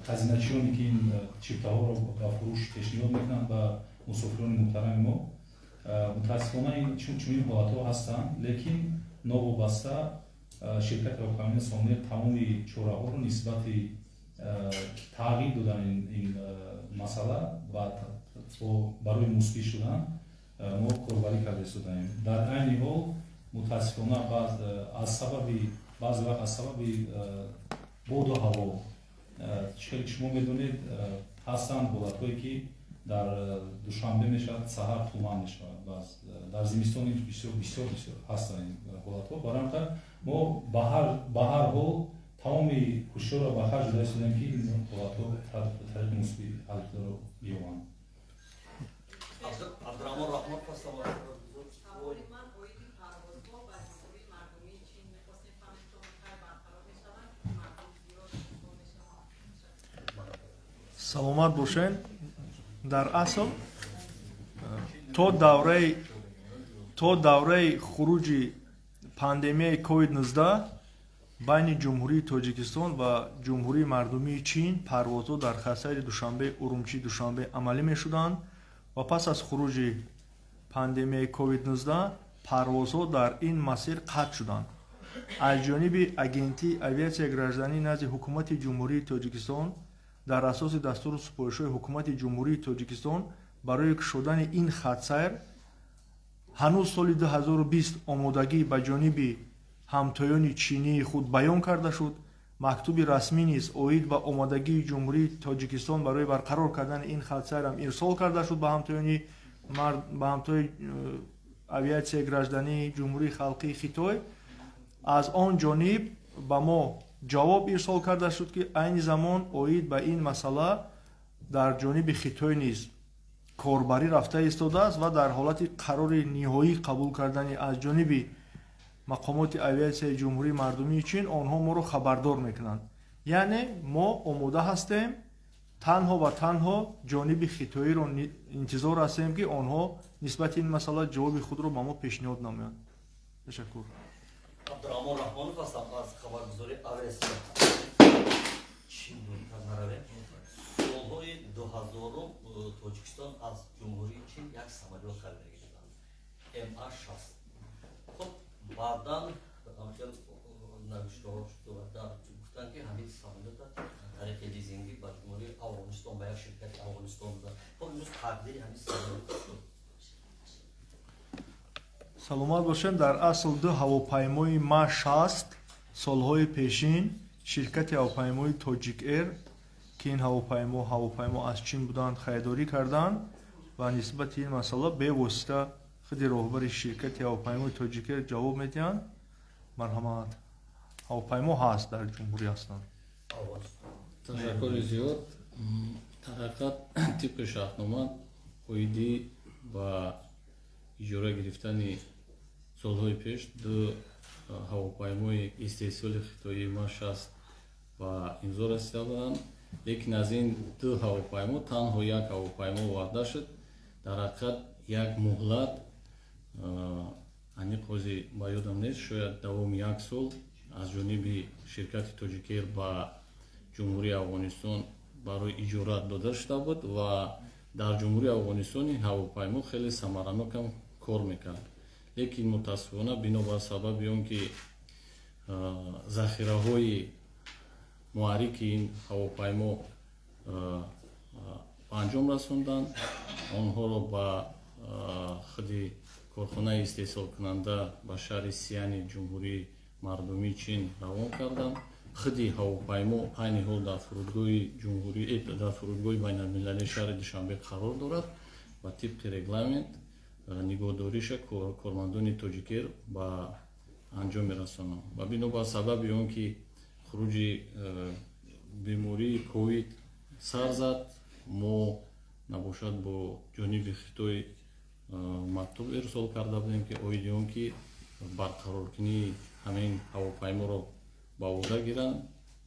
хазиначиёне, ки ин чиптаҳоро ба фурӯш пешниҳод мекунанд ба мусофирони муҳтарами мо. Мутаассифона, ин чунин ҳолатҳо ҳастанд, лекин новобаста ширкати ҳавопаймоии Сомонэйр тамоми чораҳоро нисбати тағйир додани ин масъала ва барои мусбӣ шудан мо корбарӣ карда истодаем. Дар айни ҳол, мутаассифона, аз сабаби баъзе вақт аз сабаби боду ҳаво, чӣ хеле ки шумо медонед, ҳастанд ҳолатҳое, ки Дар Душанбе мешавад, саҳар туман мешавад. Баъз дар зимистон бисёр, бисёр, бисёр ҳастанд ин ҳолатҳо. Барои ҳамин мо ба ҳар ҳол тамоми кӯшишҳоро ба харҷ дода истодем, ки ин ҳолатҳо тариқи мусбӣ ҳалро биёбанд. Абдураҳмон Раҳмон ҳастам. Саволи ман оиди парвозҳо ба Ҷумҳурии Мардумии Чин. Мехостем фаҳмем, то кай барқарор мешаванд, мардум зиёд мешаванд. Саломат бошед. Дар асл то давраи хуруҷи пандемияи COVID-19 байни Ҷумҳурии Тоҷикистон ва Ҷумҳурии Мардумии Чин парвозҳо дар хатсайри Душанбе, Урумчи, Душанбе амалӣ мешуданд ва пас аз хуруҷи пандемияи COVID-19 парвозҳо дар ин масир қатъ шуданд. Аз ҷониби Агентии авиатсияи гражданӣ назди Ҳукумати Ҷумҳурии Тоҷикистон дар асоси дастуру супоришҳои Ҳукумати Ҷумҳурии Тоҷикистон барои кушодани ин хатсайр ҳанӯз соли 2020 омодагӣ ба ҷониби ҳамтоёни чинии худ баён карда шуд. Мактуби расмӣ низ оид ба омодагии Ҷумҳурии Тоҷикистон барои барқарор кардани ин хатсайрам ирсол карда шуд ба ҳамтои авиатсияи граждании Ҷумҳурии Халқии Хитой. Аз он ҷониб ба мо ҷавоб ирсол карда шуд, ки айни замон оид ба ин масъала дар ҷониби Хитой низ корбарӣ рафта истодааст ва дар ҳолати қарори ниҳоӣ қабул кардани аз ҷониби мақомоти авиатсияи Ҷумҳурии Мардумии Чин онҳо моро хабардор мекунанд. Яъне мо омода ҳастем, танҳо ва танҳо ҷониби хитоиро интизор ҳастем, ки онҳо нисбати ин масъала ҷавоби худро ба мо пешниҳод намоянд. Ташаккур. Абдураҳмон Раҳмонов ҳастам аз хабаргузории Авеста. Чин наравем. Солҳои 2000-ум Тоҷикистон аз Ҷумҳурии Чин як самолёт харида гирифтанд, МА 60. Хуб, баъдан ҳамхел навиштаҳо шуд, гуфтанд, ки ҳамин самолёта тариқи лизингӣ ба Ҷумҳурии Афғонистон, ба як ширкати Афғонистон доданд. Хуб, имрӯз тақдири ҳамин самолёт шуд? Саломат бошед. Дар асл ду ҳавопаймои ма 60 солҳои пешин ширкати ҳавопаймои Тоҷик Эр, ки ин ҳавопаймо аз Чин буданд, харидорӣ карданд ва нисбати ин масъала бевосита худи роҳбари ширкати ҳавопаймои Тоҷик Эр ҷавоб медиҳанд. Марҳамат. Ҳавопаймо ҳаст, дар ҷумҳурӣ ҳастанд. Ташаккури зиёд. Дар ҳақиқат, тибқи шартнома оидӣ ба иҷора гирифтани солҳои пеш ду ҳавопаймои истеҳсоли хитоии ма 60 ба имзо расида буданд, лекин аз ин ду ҳавопаймо танҳо як ҳавопаймо оварда шуд. Дар ҳақиқат, як муҳлат, аниқ ҳозир ба ёдам нест, шояд давоми як сол аз ҷониби ширкати Тоҷикэр ба Ҷумҳурии Афғонистон барои иҷора дода шуда буд ва дар Ҷумҳурии Афғонистон ин ҳавопаймо хеле самаранокам кор мекард. Лекин мутаассифона, бинобар сабаби он ки захираҳои муҳаррики ин ҳавопаймо ба анҷом расонданд, онҳоро ба худи корхонаи истеҳсолкунанда ба шаҳри Сияни Ҷумҳурии Мардумии Чин равон карданд. Худи ҳавопаймо айни ҳол дар фурудгоҳи ҷумҳурӣ, дар фурудгоҳи байналмилалии шаҳри Душанбе қарор дорад ва тибқи регламент нигоҳдориша кормандони Тоҷикэр ба анҷом мерасонанд. Ва бинобар сабаби он ки хуруҷи бемории ковид сар зад, мо набошад бо ҷониби Хитой мактуб ирсол карда будем, ки оиди он ки барқароркунии ҳамин ҳавопайморо ба уҳда гиранд.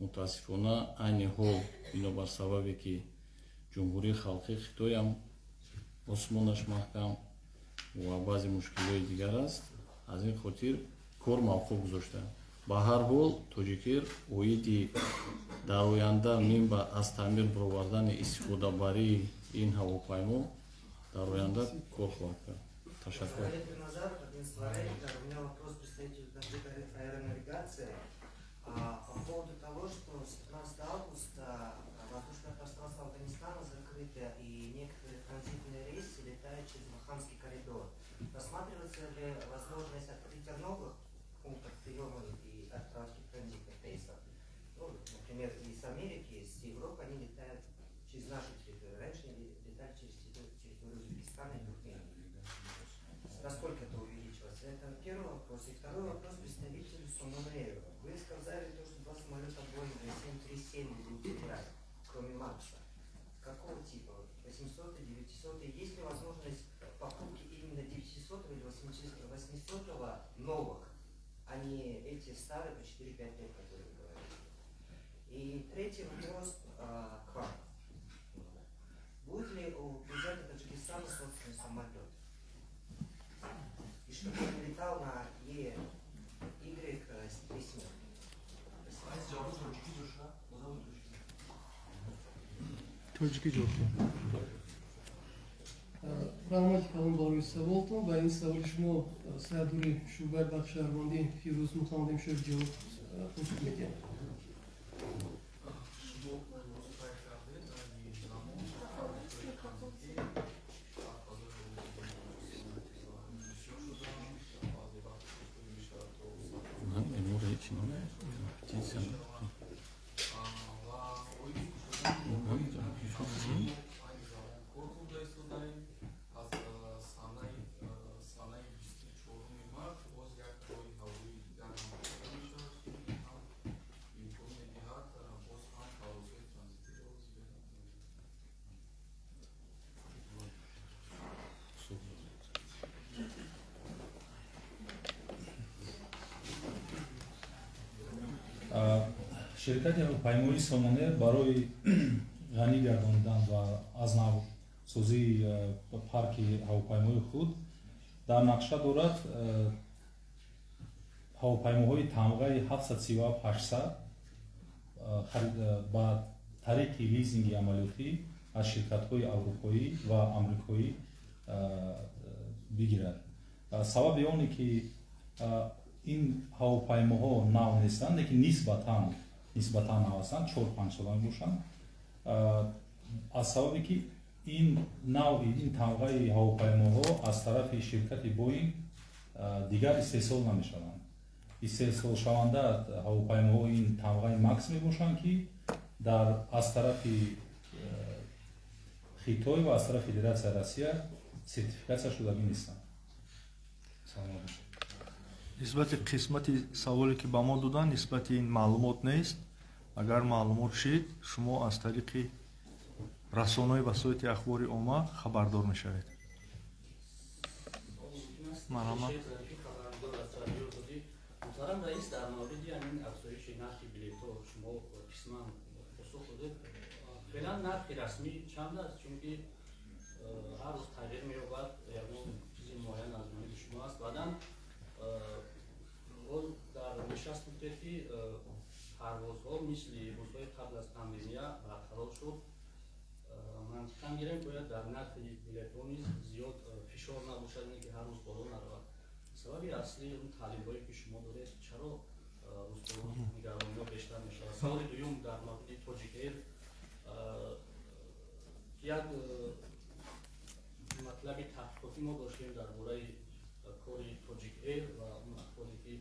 Мутаассифона, айни ҳол бинобар сабабе ки Ҷумҳурии Халқии Хитоям осмонаш маҳкам ва баъзе мушкилиҳои дигар аст, аз ин хотир кор мавқуф гузошта. Ба ҳар ҳол, Тоҷикэр оиди дар оянда минбаъд аз таъмир баровардани истифодабарии ин ҳавопаймо дар оянда кор хоҳад кард. Ташаккур. У меня вопрос представителю аэронавигации по поводу того, что с 15 августа воздушное пространство Афганистана закрыто и некоторые транзитные рейсы летают через Ваханский коридор. Рассматривается ли возможность открытия новых пунктов приема и отправки транзитных рейсов? Ну, например, из Америки, из Европы они летают через нашу территорию. Раньше они летали через территорию территории Узбекистана и Туркмении. Насколько это увеличилось? Это первый вопрос. И второй вопрос представителю Сомон Эйр. Вы сказали то, что два самолета Boeing 737 будете брать, кроме Макса. Какого типа? 800, 900? Есть ли возможность покупки именно 900 или 800 новых, а не эти старые по 4-5 лет, которые вы говорите? И третий вопрос к вам. Будет ли у президента Таджикистана собственный самолет? И чтобы он летал на Е, Y, 3 семерки. Спасибо. Тоҷикӣ ҷавоб. Раҳмати калон барои саволтон ва ин саволи шумо сардори шӯъбаи бахши шаҳрвандӣ Фирӯз Муҳаммадимшоев ҷавоб посух медиҳад. Шумо дуруст қайд кардед, айни замон парвозҳои транзитӣ дар фазои бисёр шуданд, баъзе вақт тӯл мешавад то ва оиди кушодани роҳҳои айни замон кор бурда истодаем. Аз санаи 24-уми март боз як роҳи ҳавоии дигар ҳам кушода мешавад, ки ин ҳам имкон медиҳад боз ҳам парвозҳои транзитиро зиёд намоем. Ширкати ҳавопаймоии Сомон Эйр барои ғанӣ гардонидан ва аз навсозии парки ҳавопаймои худ дар нақша дорад ҳавопаймоҳои тамғаи 737-800 ба тариқи лизинги амалиётӣ аз ширкатҳои аврупоӣ ва амрикоӣ бигирад. Сабаби оне ки ин ҳавопаймоҳо нав нестанд, лекин нисбатан нав ҳастанд, 4-5 сола мебошанд, аз сабабе ки ин навъи ин тамғаи ҳавопаймоҳо аз тарафи ширкати Боинг дигар истеҳсол намешаванд. Истеҳсолшаванда ҳавопаймоҳо ин тамғаи Макс мебошанд, ки дар аз тарафи Хитой ва аз тарафи Федератсияи Россия сертификатсия шудагӣ нестанд. Саломат бошед. Нисбати қисмати саволе, ки ба мо доданд, нисбати ин маълумот нест. Агар маълумот шид, шумо аз тариқи расонаҳои васоити ахбори омма хабардор мешавед. Марҳамат. Муҳтарам раис, дар мавриди ҳамин афзоиши нархи билетҳо шумо қисман посух додед. Феълан нархи расмӣ чанд аст? Чунки ҳар рӯз тағйир меёбад, ягон чизи муайян аз ҷониби шумо аст? Баъдан боз дар нишаст гуфтед, ки парвозҳо мисли рӯзҳои қабл аз пандемия барқарор шуд. Мантиқан гирем, бояд дар нархи билетҳо низ зиёд фишор набошад, ине ки ҳар рӯз боло наравад. Сабаби аслии он таҳлилҳое, ки шумо доред, чаро рӯз ба рӯз нигарониҳо бештар мешавад? Саволи дуюм дар мавриди Тоҷик Эйр. Як матлаби таҳқиқотӣ мо доштем дар бораи кори Тоҷик Эйр ва он ахборе, ки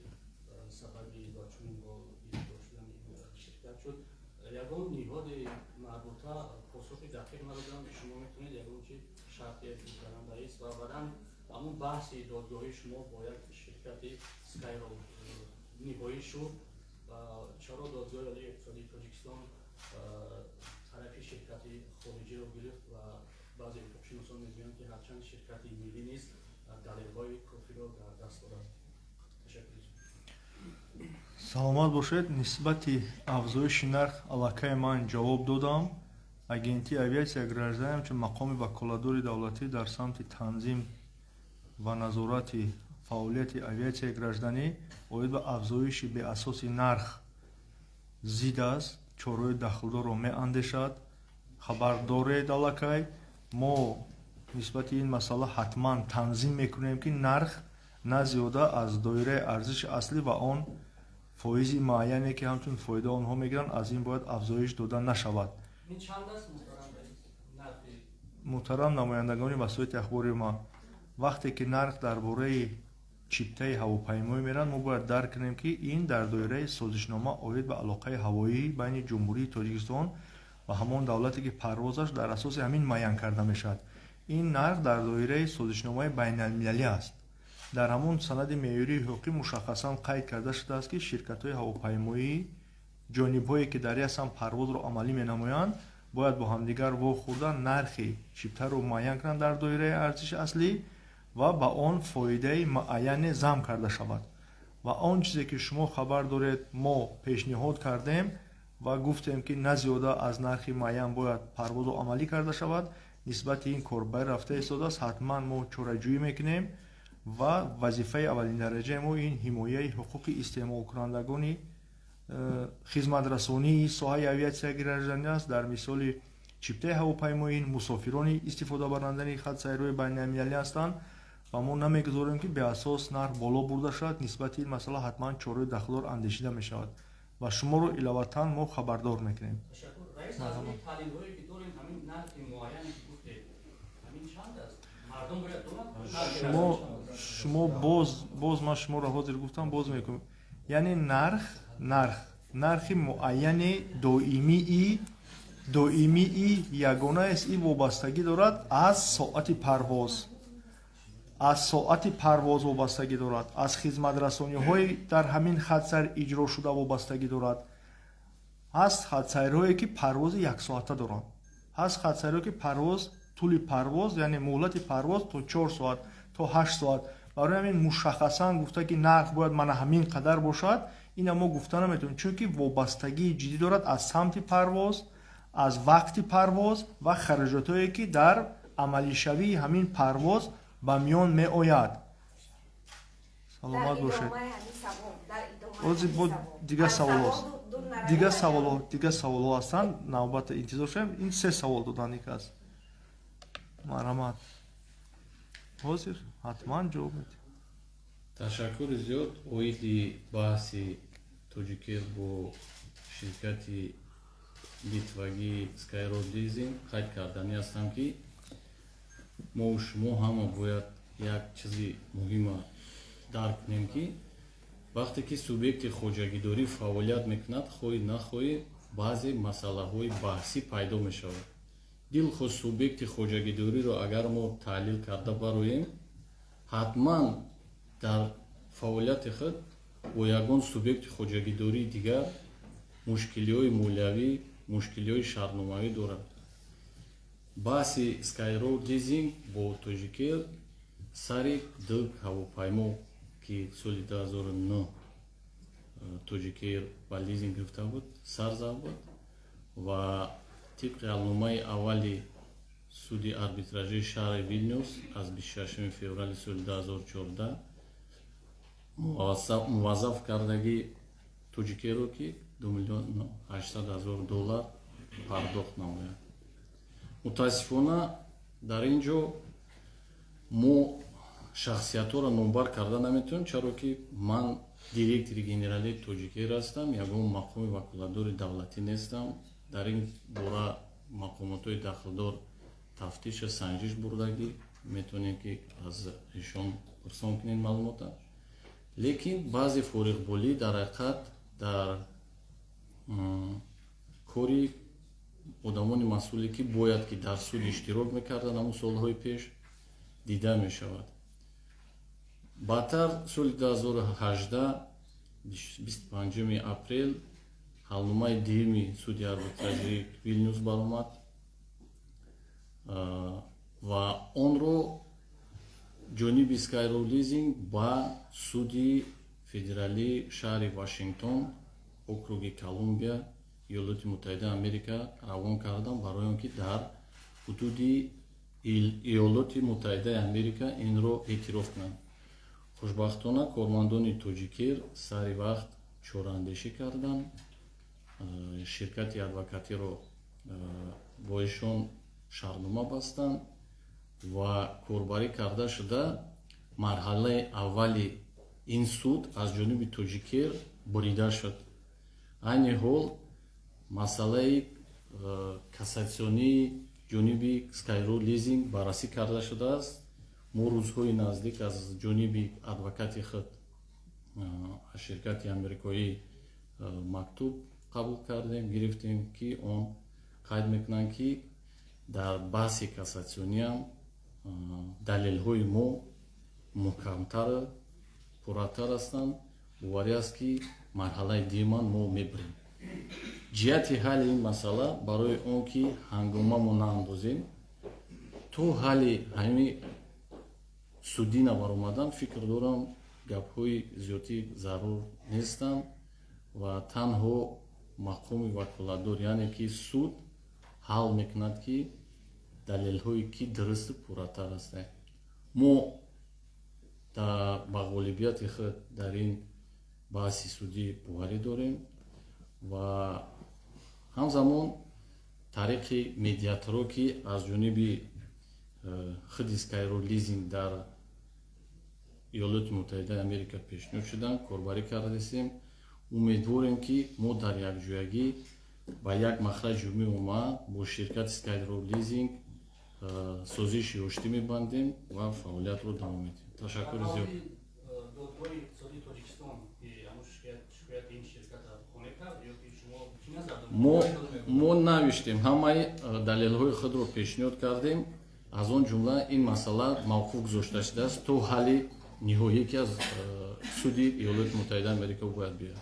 сабаби ба чунин гирифтор шудани ширкат шуд. Ягон ниҳоди марбута посухи дақиқ надоданд. Шумо метавонед ягон чи шарҳ диҳед, муҳтарам раис? Ва баъдан ҳамун баҳси додгоҳии шумо бо як ширкати Скайро ниҳоӣ шуд ва чаро Додгоҳи Олии Иқтисодии Тоҷикистон тарафи ширкати хориҷиро гирифт? Ва баъзе ҳуқуқшиносон мегӯянд, ки ҳарчанд ширкати миллӣ низ далелҳои кофиро дар даст дорад. Ташаккур. Саломат бошед. Нисбати афзоиши нарх аллакай ман ҷавоб додам. Агентии авиатсияи гражданӣ ҳамчун мақоми ваколатдори давлатӣ дар самти танзим ва назорати фаъолияти авиатсияи гражданӣ оид ба афзоиши беасоси нарх зид аст, чораҳои дахлдорро меандешад. Хабар доред, аллакай мо нисбати ин масъала ҳатман танзим мекунем, ки нарх на зиёда аз доираи арзиши аслӣ ва он фоизи муайяне, ки ҳамчун фоида онҳо мегиранд, аз ин бояд афзоиш дода нашавад. Ин чанд аст, муҳтарам раис, нархи? Муҳтарам намояндагони васоити ахбори омма, вақте ки нарх дар бораи чиптаи ҳавопаймоӣ меравад, мо бояд дарк кунем, ки ин дар доираи созишнома оид ба алоқаи ҳавоӣ байни Ҷумҳурии Тоҷикистон ва ҳамон давлате, ки парвозаш дар асоси ҳамин муайян карда мешавад. Ин нарх дар доираи созишномаи байналмилалӣ аст. Дар ҳамон санади меъёрии ҳуқуқӣ мушаххасан қайд карда шудааст, ки ширкатҳои ҳавопаймоӣ, ҷонибҳое ки дар як самт парвозро амалӣ менамоянд, бояд бо ҳамдигар вохӯрда, нархи чиптаро муайян кунанд дар доираи арзиши аслӣ ва ба он фоидаи муайяне зам карда шавад. Ва он чизе ки шумо хабар доред, мо пешниҳод кардем ва гуфтем, ки на зиёда аз нархи муайян бояд парвозро амалӣ карда шавад. Нисбати ин корбарӣ рафта истодааст. Ҳатман мо чораҷӯӣ мекунем ва вазифаи аввалиндараҷаи мо ин ҳимояи ҳуқуқи истеъмолкунандагони хизматрасонии соҳаи авиатсияи гражданӣ аст. Дар мисоли чиптаи ҳавопаймоӣ, ин мусофирони истифодабарандани хатсайрҳои байналмилалӣ ҳастанд ва мо намегузорем, ки беасос нарх боло бурда шавад. Нисбати ин масъала ҳатман чораи дахлдор андешида мешавад ва шуморо иловатан мо хабардор мекунем. Ташаккур, раис. Аз рӯи таҳлилҳое ки дорем, ҳамин нархи муайяне ки гуфтед, ҳамин чанд аст? Мардум бояд донад. Шумо боз ман шуморо ҳозир гуфтам, боз мекунем, яъне нархи муайяни доимии ягона аст. Ин вобастагӣ дорад аз соати парвоз, вобастагӣ дорад аз хизматрасониҳои дар ҳамин хатсайр иҷро шуда вобастагӣ дорад. Ҳаст хатсайрҳое, ки парвози яксоата доранд, ҳаст хатсайрҳое, ки парвоз, тӯли парвоз, яъне муҳлати парвоз то 4 соат, то 8 соат. Барои ҳамин мушаххасан гуфта, ки нарх бояд мана ҳамин қадар бошад, ина мо гуфта наметавонем, чунки вобастагии ҷиддӣ дорад аз самти парвоз, аз вақти парвоз ва хароҷотҳое, ки дар амалишавии ҳамин парвоз ба миён меояд. Саломат бошед. Ҳозир бо дигар саволҳост, дигар саволҳо ҳастанд, навбата интизор шавем. Ин се савол доданд ик аст. Марҳамат, ҳозир ҳатман ҷавоб медиҳем. Ташаккури зиёд. Оиди баҳси Тоҷикер бо ширкати литвагӣ Skyroad Leasing қайд карданӣ ҳастам, ки мо шумо ҳама бояд як чизи муҳима дарк кунем, ки вақте ки субъекти хоҷагидорӣ фаъолият мекунад, хоҳӣ нахоҳӣ, баъзе масъалаҳои баҳсӣ пайдо мешавад. Дилхоҳ субъекти хоҷагидориро агар мо таҳлил карда бароем, ҳатман дар фаъолияти худ бо ягон субъекти хоҷагидории дигар мушкилиҳои молиявӣ, мушкилиҳои шартномавӣ дорад. Баҳси Skyroad Leasing бо Тоҷикер сари ду ҳавопаймо, ки соли 2009 Тоҷикер ба лизинг гирифта буд, сар зад буд ва тибқи ҳалномаи аввали суди арбитражии шаҳри Вилнюс аз 26 феврали соли 2014 муваззаф кардагӣ Тоҷикерро, ки 2 миллион 800 ҳазор доллар пардохт намояд. Мутаассифона, дар ин ҷо мо шахсиятҳоро номбар карда наметавонем, чаро ки ман директори генералии Тоҷикер ҳастам, ягон мақоми ваколатдори давлатӣ нестам. Дар ин бора мақомотҳои дахлдор тафтиша санҷиш бурдагӣ, метавонем, ки аз ишон пурсон кунем маълумота. Лекин баъзе фориғболӣ дар ҳақиқат дар кори одамони масъуле, ки бояд ки дар суд иштирок мекарданд, ҳамун солҳои пеш дида мешавад. Баъдтар соли 2018, 25 апрел, ҳалномаи дуюми суди арбитражии Вилнюс баромад ва онро ҷониби Skyroad Leasing ба суди федералии шаҳри Вашингтон, округи Колумбия, Иёлоти Муттаҳидаи Америка равон кардам, барои он ки дар ҳудуди Иёлоти Муттаҳидаи Америка инро эътироф кунанд. Хушбахтона, кормандони Тоҷикер сари вақт чораандешӣ карданд, ширкати адвокатиро бо ишон шартнома бастанд ва корбарӣ карда шуда, марҳалаи аввали ин суд аз ҷониби Тоҷикер бурида шуд. Айни ҳол масъалаи кассатсионии ҷониби Skyroad Leasing баррасӣ карда шудааст. Мо рӯзҳои наздик аз ҷониби адвокати худ аз ширкати амрикоӣ мактуб қабул кардем, гирифтем, ки он қайд мекунанд, ки дар баҳси кассатсиониам Далелҳои мо муҳкамтар, пурратар ҳастанд. Боварӣ аст, ки марҳалаи дуюман мо мебарем. Ҷиҳати ҳалли ин масъала, барои он ки ҳангомамо наандозем, то ҳалли ҳамин судӣ набаромадан, фикр дорам, гапҳои зиёдӣ зарур нестанд ва танҳо мақоми ваколатдор, яъне ки суд, ҳал мекунад, ки далелҳое ки дурусту пурратар ҳастанд. Мо ба ғолибияти худ дар ин баҳси судӣ боварӣ дорем ва ҳамзамон тариқи медиаторҳо, ки аз ҷониби худи Skyroad Leasing дар Иёлоти Муттаҳидаи Америка пешниҳод шуданд, корбарӣ кардастем. Умедворем, ки мо дар якҷоягӣ ба як махраҷи умумӣ омад, бо ширкати Skyroad Leasing созиши оштӣ мебандем ва фаъолиятро давом медиҳем. Ташаккури зиёд. Додгоҳи иқтисодии Тоҷикистон, ки ҳамун шикояти ин ширката қонеъ кард ё ки шумо чӣ назар доред? Мо навиштем, ҳамаи далелҳои худро пешниҳод кардем. Аз он ҷумла ин масъала мавқуф гузошта шудааст то ҳалли ниҳоие, ки аз суди Иёлоти Муттаҳидаи Америка бояд биёяд.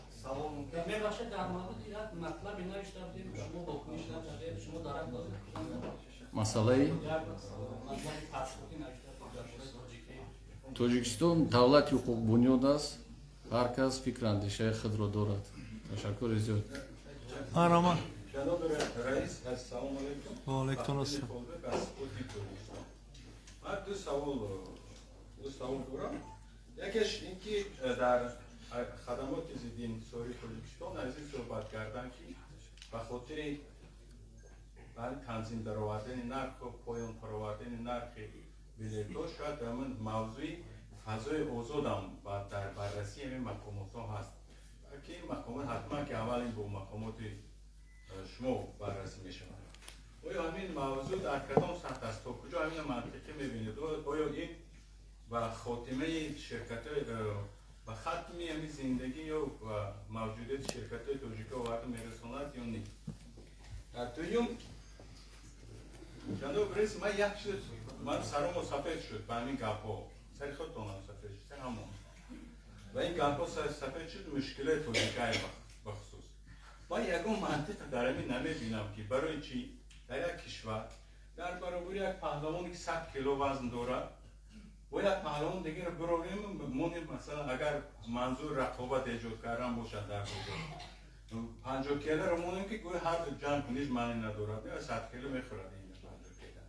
Мебахшед, дар мавриди як матлабе навишта будем, шумо вокуниш накардед, шумо дарак додед. Масъалаи як матлаби таассуфӣ навишта будем дар бораи тоҷикӣ. Тоҷикистон давлати ҳуқуқбунёд аст, ҳар кас фикру андешаи худро дорад. Ташаккури зиёд. Марҳамат. Ҷаноби раис, ассалому алайкум. Ва алайкум ассалом. Аз Спутник Тоҷикистон. Ман ду савол дорам. Якеш ин ки дар хадамоти зидди инҳисори Тоҷикистон аз ин суҳбат карданд, ки ба хотири танзим даровардани нарху поён фаровардани нархи билетҳо шояд ҳамин мавзӯи фазои озодам дар баррасии ҳамин мақомотҳо ҳаст, ки мақомот ҳатман ки аввал ин бо мақомоти шумо баррасӣ мешавад. Оё ҳамин мавзӯъ дар кадом сатҳ аст? То куҷо ҳамина мантиқӣ мебинед? Оё ин ба хотимаи ширкатҳои, ба хатми ҳамин зиндагӣ ё мавҷудияти ширкатҳои тоҷикӣ оварда мерасонад ё не? Дуюм, ҷаноби раис, ман як чиз, ман саромо сафед шуд ба ҳамин гапҳо, сари худтонам сафед шуд, сари ҳамон ва ин гапҳо сафед шуд. Мушкилаи тоҷикай бахусус ман ягон мантиқ дар ҳамин намебинам, ки барои чӣ дар як кишвар дар баробари як паҳлавоне, ки 100 кило вазн дорад, бо як паҳлавон дигаро бирорем, монем. Масалан, агар манзур рақобат эҷод кардан бошад, дар бозор 50 килоро монем, ки гӯё ҳар ҷанг куниш маъне надорад, 100 кило мехӯрад ин 50 кило.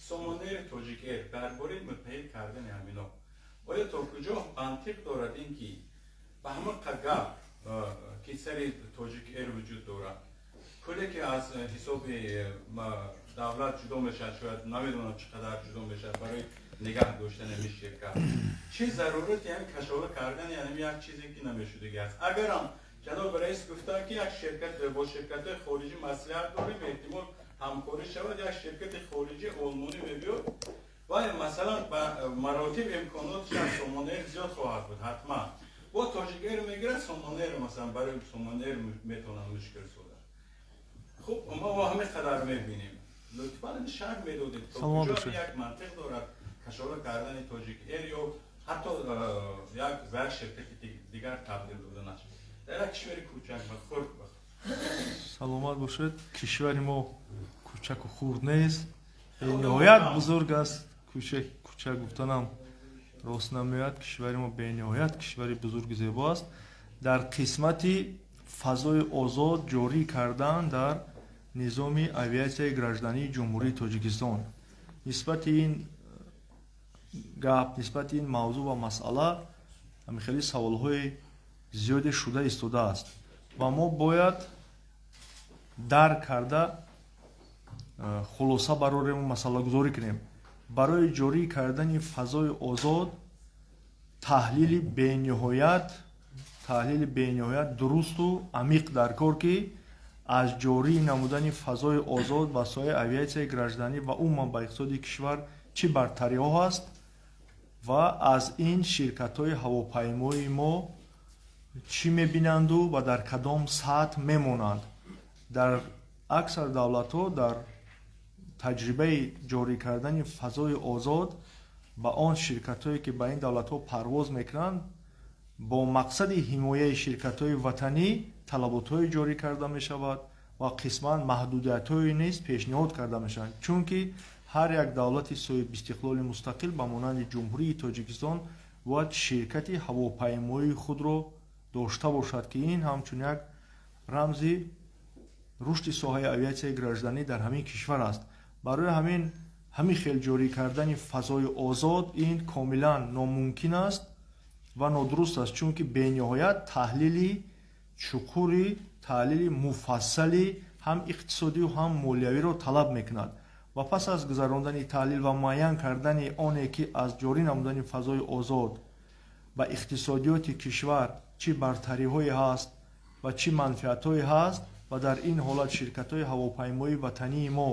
Сомонэйр, Тоҷик Эйр, дар бораи муттаҳид кардани ҳамино оё то куҷо мантиқ дорад ин ки ба ҳамон гап, ки сари Тоҷик Эйр вуҷуд дорад, пуле ки аз ҳисоби давлат ҷудо мешавад, шояд намедонам чӣ қадар ҷудо мешавад барои нигаҳ доштани ҳамин ширкат, чӣ зарурати ҳамин кашола кардани ҳамин як чизе ки намешудагӣ аст? Агарам ҷаноби раис гуфтанд, ки як ширкат бо ширкатҳои хориҷӣ маслиҳат дорем, эҳтимол ҳамкорӣ шавад, як ширкати хориҷӣ олмонӣ мебиёд ва масалан ба маротиб имконоташ аз Сомонэйр зиёд хоҳад буд, ҳатман бо Тоҷикэйр мегирад Сомонэйр, масалан барои Сомонэйр метавонад мушкил созад. Хуб, мо ҳамин қадар мебинем. Лутфан шарҳ медодед, то куҷо як мантиқ дорад кашола кардани Тоҷик Эйр ё ҳатто як ба як ширкати дигар табдил доданаш дар як кишвари кӯчак ва хурд. Саломат бошед. Кишвари мо кӯчаку хурд нест, бениҳоят бузург аст. Кӯчак гуфтанам рост намеояд. Кишвари мо бениҳоят кишвари бузурги зебо аст. Дар қисмати фазои озод ҷорӣ кардан дар низоми авиатсияи граждании Ҷумҳурии Тоҷикистон, нисбати ин гап, нисбати ин мавзӯъ ва масъала хеле саволҳои зиёде шуда истодааст ва мо бояд дарк карда, хулоса барорему масъалагузорӣ кунем. Барои ҷорӣ кардани фазои озод таҳлили бениҳоят дурусту амиқ дар кор, ки аз ҷорӣ намудани фазои озод ба соҳаи авиатсияи гражданӣ ва умуман ба иқтисоди кишвар чӣ бартариҳо ҳаст ва аз ин ширкатҳои ҳавопаймои мо чӣ мебинанду ва дар кадом сатҳ мемонанд. Дар аксар давлатҳо дар Таҷрибаи ҷорӣ кардани фазои озод ба он ширкатҳое, ки ба ин давлатҳо парвоз мекунанд, бо мақсади ҳимояи ширкатҳои ватанӣ талаботҳое ҷорӣ карда мешавад ва қисман маҳдудиятҳое низ пешниҳод карда мешаванд, чунки ҳар як давлати соҳибистиқлоли мустақил ба монанди Ҷумҳурии Тоҷикистон бояд ширкати ҳавопаймоии худро дошта бошад, ки ин ҳамчун як рамзи рушди соҳаи авиатсияи гражданӣ дар ҳамин кишвар аст. Барои ҳамин ҳамин хел ҷорӣ кардани фазои озод ин комилан номумкин аст ва нодуруст аст, чунки бениҳоят таҳлили чуқури, таҳлили муфассали ҳам иқтисодию ҳам молиявиро талаб мекунад. Ва пас аз гузарондани таҳлил ва муайян кардани оне, ки аз ҷорӣ намудани фазои озод ба иқтисодиёти кишвар чӣ бартариҳое ҳаст ва чӣ манфиатҳое ҳаст ва дар ин ҳолат ширкатҳои ҳавопаймоии ватании мо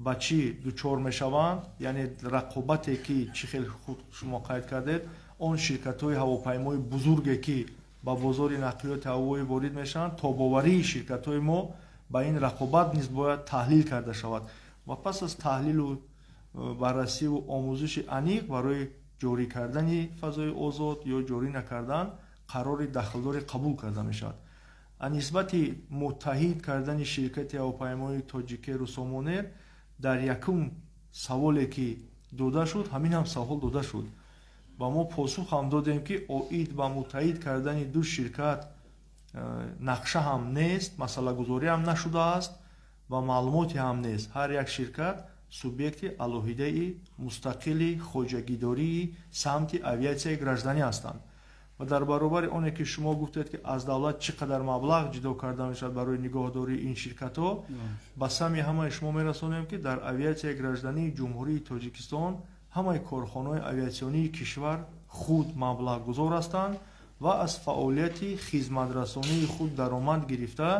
ба чӣ дучор мешаванд, яъне рақобате, ки чӣ хел худ шумо қайд кардед, он ширкатҳои ҳавопаймои бузурге, ки ба бозори нақлиёти ҳавоӣ ворид мешаванд, тобоварии ширкатҳои мо ба ин рақобат низ бояд таҳлил карда шавад. Ва пас аз таҳлилу баррасиву омӯзиши аниқ барои ҷорӣ кардани фазои озод ё ҷорӣ накардан қарори дахлдоре қабул карда мешавад. Нисбати муттаҳид кардани ширкати ҳавопаймои Тоҷикеру Сомонер дар якум саволе, ки дода шуд, ҳамин ҳам савол дода шуд ва мо посух ҳам додем, ки оид ба муттаҳид кардани ду ширкат нақша ҳам нест, масъалагузорӣ ҳам нашудааст ва маълумоте ҳам нест. Ҳар як ширкат субъекти алоҳидаи мустақили хоҷагидории самти авиатсияи гражданӣ ҳастанд. Ва дар баробари оне, ки шумо гуфтед, ки аз давлат чӣ қадар маблағ ҷудо карда мешавад барои нигоҳдории ин ширкатҳо, ба самъи ҳамаи шумо мерасонем, ки дар авиатсияи граждании Ҷумҳурии Тоҷикистон ҳамаи корхонаҳои авиатсионии кишвар худ маблағгузор ҳастанд ва аз фаъолияти хизматрасонии худ даромад гирифта,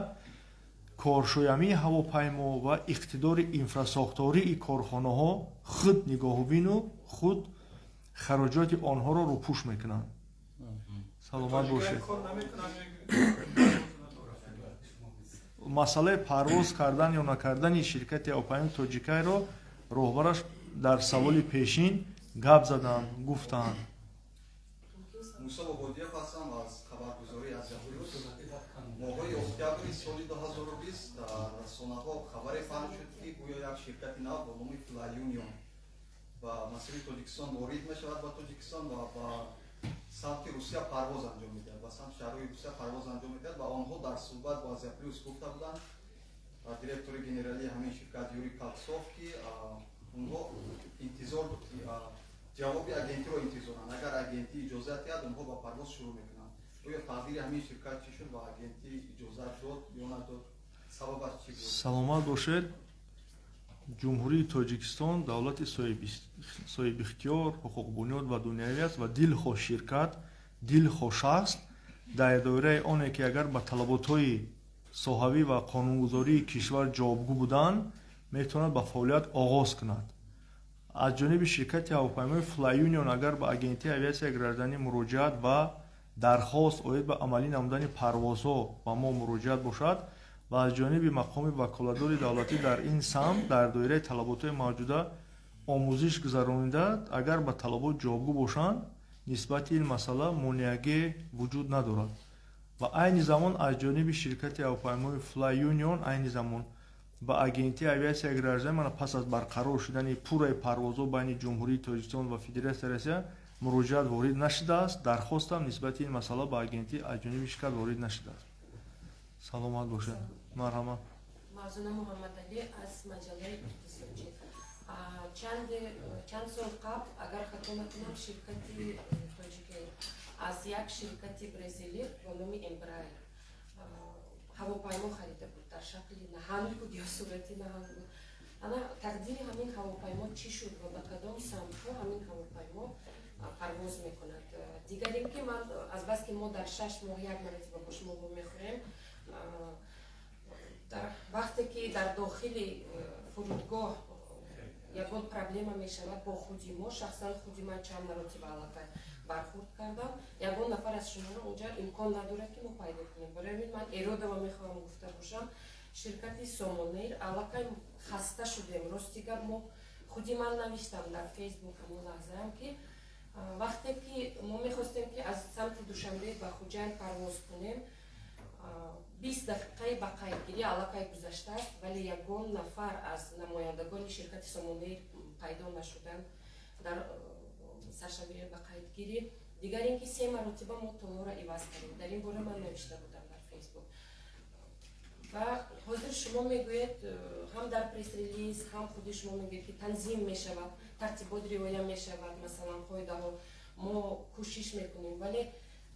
коршоямии ҳавопаймо ва иқтидори инфрасохтории корхонаҳо худ нигоҳубину худ хароҷоти онҳоро рӯпӯш мекунанд. Саломат бошед. Масъалаи парвоз кардан ё накардани ширкати ҳавопаймои Тоҷикайро роҳбараш дар саволи пешин гап заданд, гуфтанд. Мусо Бободиев ҳастам аз хабаргузории Азия-Плюс. Моҳҳои октябри соли 2020 дар расонаҳо хабаре паҳн шуд, ки гӯё як ширкати нав бо номи Fly Union ба масири Тоҷикистон ворид мешавад ба Тоҷикистон ва ба самти Русия парвоз анҷом медиҳад, ба самти шаҳрҳои Русия парвоз анҷом медиҳад. Ва онҳо дар суҳбат бо Азия-Плюс гуфта буданд, директори генералии ҳамин ширкат Юрий Калцов, ки онҳо интизор ҷавоби агентиро интизоранд. Агар агентӣ иҷозат диҳад, онҳо ба парвоз шурӯъ мекунанд. Оё тақдири ҳамин ширкат чӣ шуд ва агентӣ иҷозат дод ё надод? Сабабаш чӣ буд? Саломат бошед. Ҷумҳурии Тоҷикистон давлати соҳибихтиёр, ҳуқуқбунёд ва дунявӣ аст ва дилхоҳ ширкат, дилхоҳ шахс дар доираи оне, ки агар ба талаботҳои соҳавӣ ва қонунгузории кишвар ҷавобгӯ буданд, метавонад ба фаъолият оғоз кунад. Аз ҷониби ширкати ҳавопаймои Fly Union агар ба агентии авиатсияи гражданӣ муроҷиат ва дархост оид ба амалӣ намудани парвозҳо ба мо муроҷиат бошад ва аз ҷониби мақоми ваколатдори давлатӣ дар ин самт дар доираи талаботҳои мавҷуда омӯзиш гузаронида, агар ба талабот ҷавобгӯ бошанд, нисбати ин масъала монеагӣ вуҷуд надорад. Ва айни замон аз ҷониби ширкати ҳавопаймои Fly Union айни замон ба агентии авиатсияи гражданӣ мана пас аз барқарор шудани пурраи парвозҳо байни Ҷумҳурии Тоҷикистон ва Федератсияи Россия муроҷиат ворид нашудааст, дархостам нисбати ин масъала ба агентӣ аз ҷониби ширкат ворид нашудааст. Саломат бошед. Марҳамат. Мавзуна Муҳаммадалӣ аз маҷаллаи Иқтисодчӣ. Чанд сол қабл, агар хато накунам, ширкати Тоҷикэйр аз як ширкати бразилӣ бо номи Эмбраер ҳавопаймо харида буд, дар шакли наҳанг буд ё сурати наҳанг буд. Ана тақдири ҳамин ҳавопаймо чӣ шуд ва ба кадом самтҳо ҳамин ҳавопаймо парвоз мекунад? Дигар ин ки ман азбаски мо дар 6 моҳ як маротиба бо шумо вомехӯрем, дар вақте ки дар дохили фурудгоҳ ягон проблема мешавад бо худи мо, шахсан худи ман чанд маротиба аллакай бархурд кардам, ягон нафар аз шуморо онҷа имкон надорад, ки мо пайдо кунем. Барои ҳамин ман эродова мехоҳам гуфта бошам. Ширкати Сомонэйр аллакай хаста шудем. Рости гап, мо худи ман навиштам дар Фейсбук ҳамон лаҳзаам, ки вақте ки мо мехостем, ки аз самти Душанбе ба Хуҷанд парвоз кунем, 20 дақиқаи ба қайдгирӣ аллакай гузаштааст, вале ягон нафар аз намояндагони ширкати Сомонэйр пайдо нашуданд дар саршавии ба қайдгирӣ. Дигар ин ки се маротиба мо толорро иваз кардем. Дар ин бора ман навишта будам дар Фейсбук. Ва ҳозир шумо мегӯед, ҳам дар пресс-релиз, ҳам худи шумо мегӯед, ки танзим мешавад, тартибот риоя мешавад, масалан, қоидаҳо, мо кӯшиш мекунем. Вале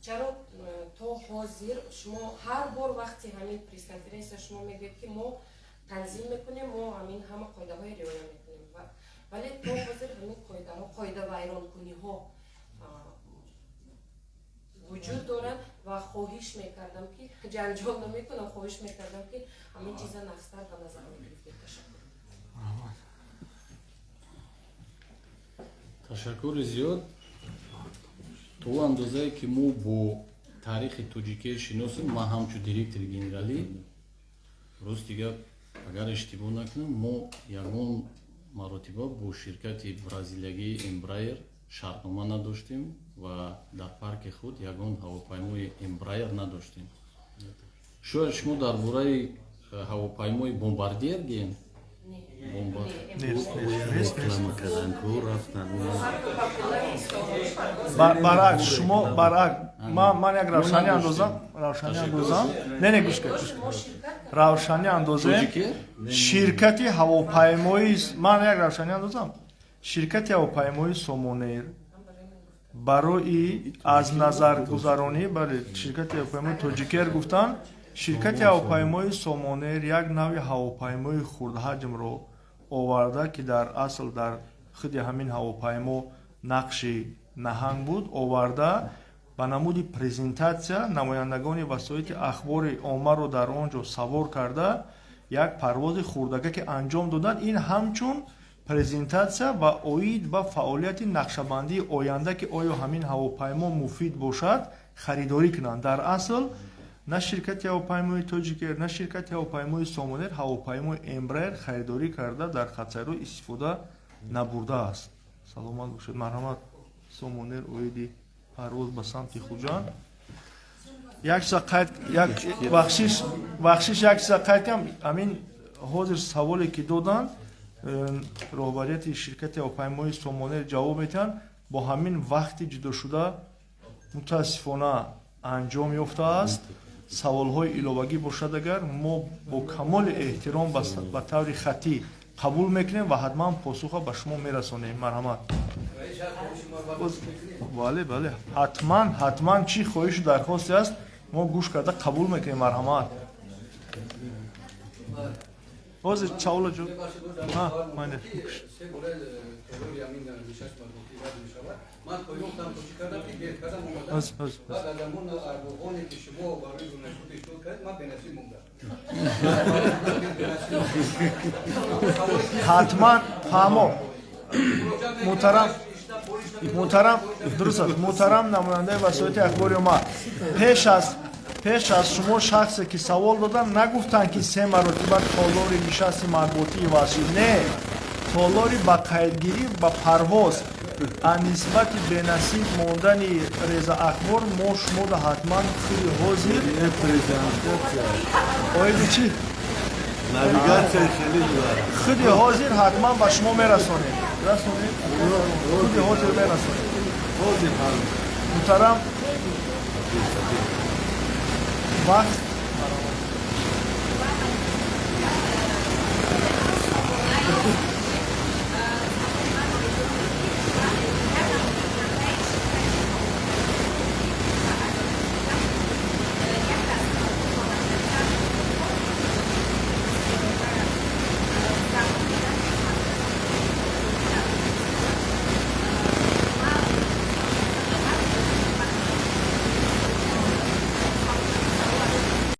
чаро то ҳозир шумо ҳар бор вақти ҳамин пресс-конференсия шумо мегӯед, ки мо танзим мекунем, мо ҳамин ҳама қоидаҳои риоя мекунем, вале то ҳозир ҳамин қоидаҳо, қоидавайронкуниҳо вуҷуд дорад? Ва хоҳиш мекардам, ки ҷанҷол намекунам, хоҳиш мекардам, ки ҳамин чиза нағзтар ба назар мегирифтед. Ташаккур. Ташаккури зиёд. То андозае ки мо бо таърихи Тоҷикэйр шиносем, ман ҳамчун директори генералӣ, рости гап, агар иштибоҳ накунам, мо ягон маротиба бо ширкати бразилиягии Эмбраер шартнома надоштем ва дар парки худ ягон ҳавопаймои Эмбраер надоштем. Шояд шумо дар бораи ҳавопаймои Бомбардиер гӯем. Реклама кардан ку рафтан. Баръакс, шумо баръакс, ман як равшанӣ андозам, равшанӣ андозам. Не, не, гӯш кун, равшанӣ андозем. Ширкати ҳавопаймои, ман як равшанӣ андозам, ширкати ҳавопаймои Сомонэйр барои аз назаргузаронӣ, бале, ширкати ҳавопаймои Тоҷикэйр гуфтанд, ширкати ҳавопаймои Сомонэйр як навъи ҳавопаймои хурдҳаҷмро оварда, ки дар асл дар худи ҳамин ҳавопаймо нақши наҳанг буд, оварда ба намуди презентатсия намояндагони васоити ахбори оммаро дар он ҷо савор карда, як парвози хурдакаке анҷом доданд. Ин ҳамчун презентатсия ва оид ба фаъолияти нақшабандии оянда, ки оё ҳамин ҳавопаймо муфид бошад, харидорӣ кунанд. Дар асл на ширкати ҳавопаймои Тоҷикэйр, на ширкати ҳавопаймои Сомонэйр ҳавопаймои Эмбраер харидорӣ карда, дар хатсайрҳо истифода набурдааст. Саломат бошед. Марҳамат, Сомонэйр, оиди парвоз ба самти Хуҷанд як чиза қайд, як бахшиш, бахшиш, як чиза қайд кардам. Ҳамин ҳозир саволе ки доданд, роҳбарияти ширкати ҳавопаймои Сомонэйр ҷавоб медиҳанд. Бо ҳамин вақти ҷудошуда мутаассифона анҷом ёфтааст. Саволҳои иловагӣ бошад агар, мо бо камоли эҳтиром ба таври хаттӣ қабул мекунем ва ҳатман посуха ба шумо мерасонем. Марҳамат. Бале, бале, ҳатман, ҳатман, чӣ хоҳишу дархосте аст, мо гӯш карда қабул мекунем. Марҳамат. Ҳозир савола ҷо майна. Ман поён там кӯшиш кардам, ки дер кардам омадам. Баъд аз ҳамон арбоғоне, ки шумо барои журналистҳо пешниҳод кардед, ман бенасиб мондам. Ҳатман, фаҳмо, муҳтарам, муҳтарам, дуруст аст. Муҳтарам намояндаи васоити ахбори омма, пеш аз шумо шахсе ки савол доданд, нагуфтанд, ки се маротиба толори нишасти матбуотӣ иваз шуд. Не, толори ба қайдгирӣ ба парвоз. А нисбати бенасиб мондани реза ахбор мо шуморо ҳатман худи ҳозир оиди чӣ худи ҳозир ҳатман ба шумо мерасонем, расонем, худи ҳозир мерасонем. Муҳтарам, вақт.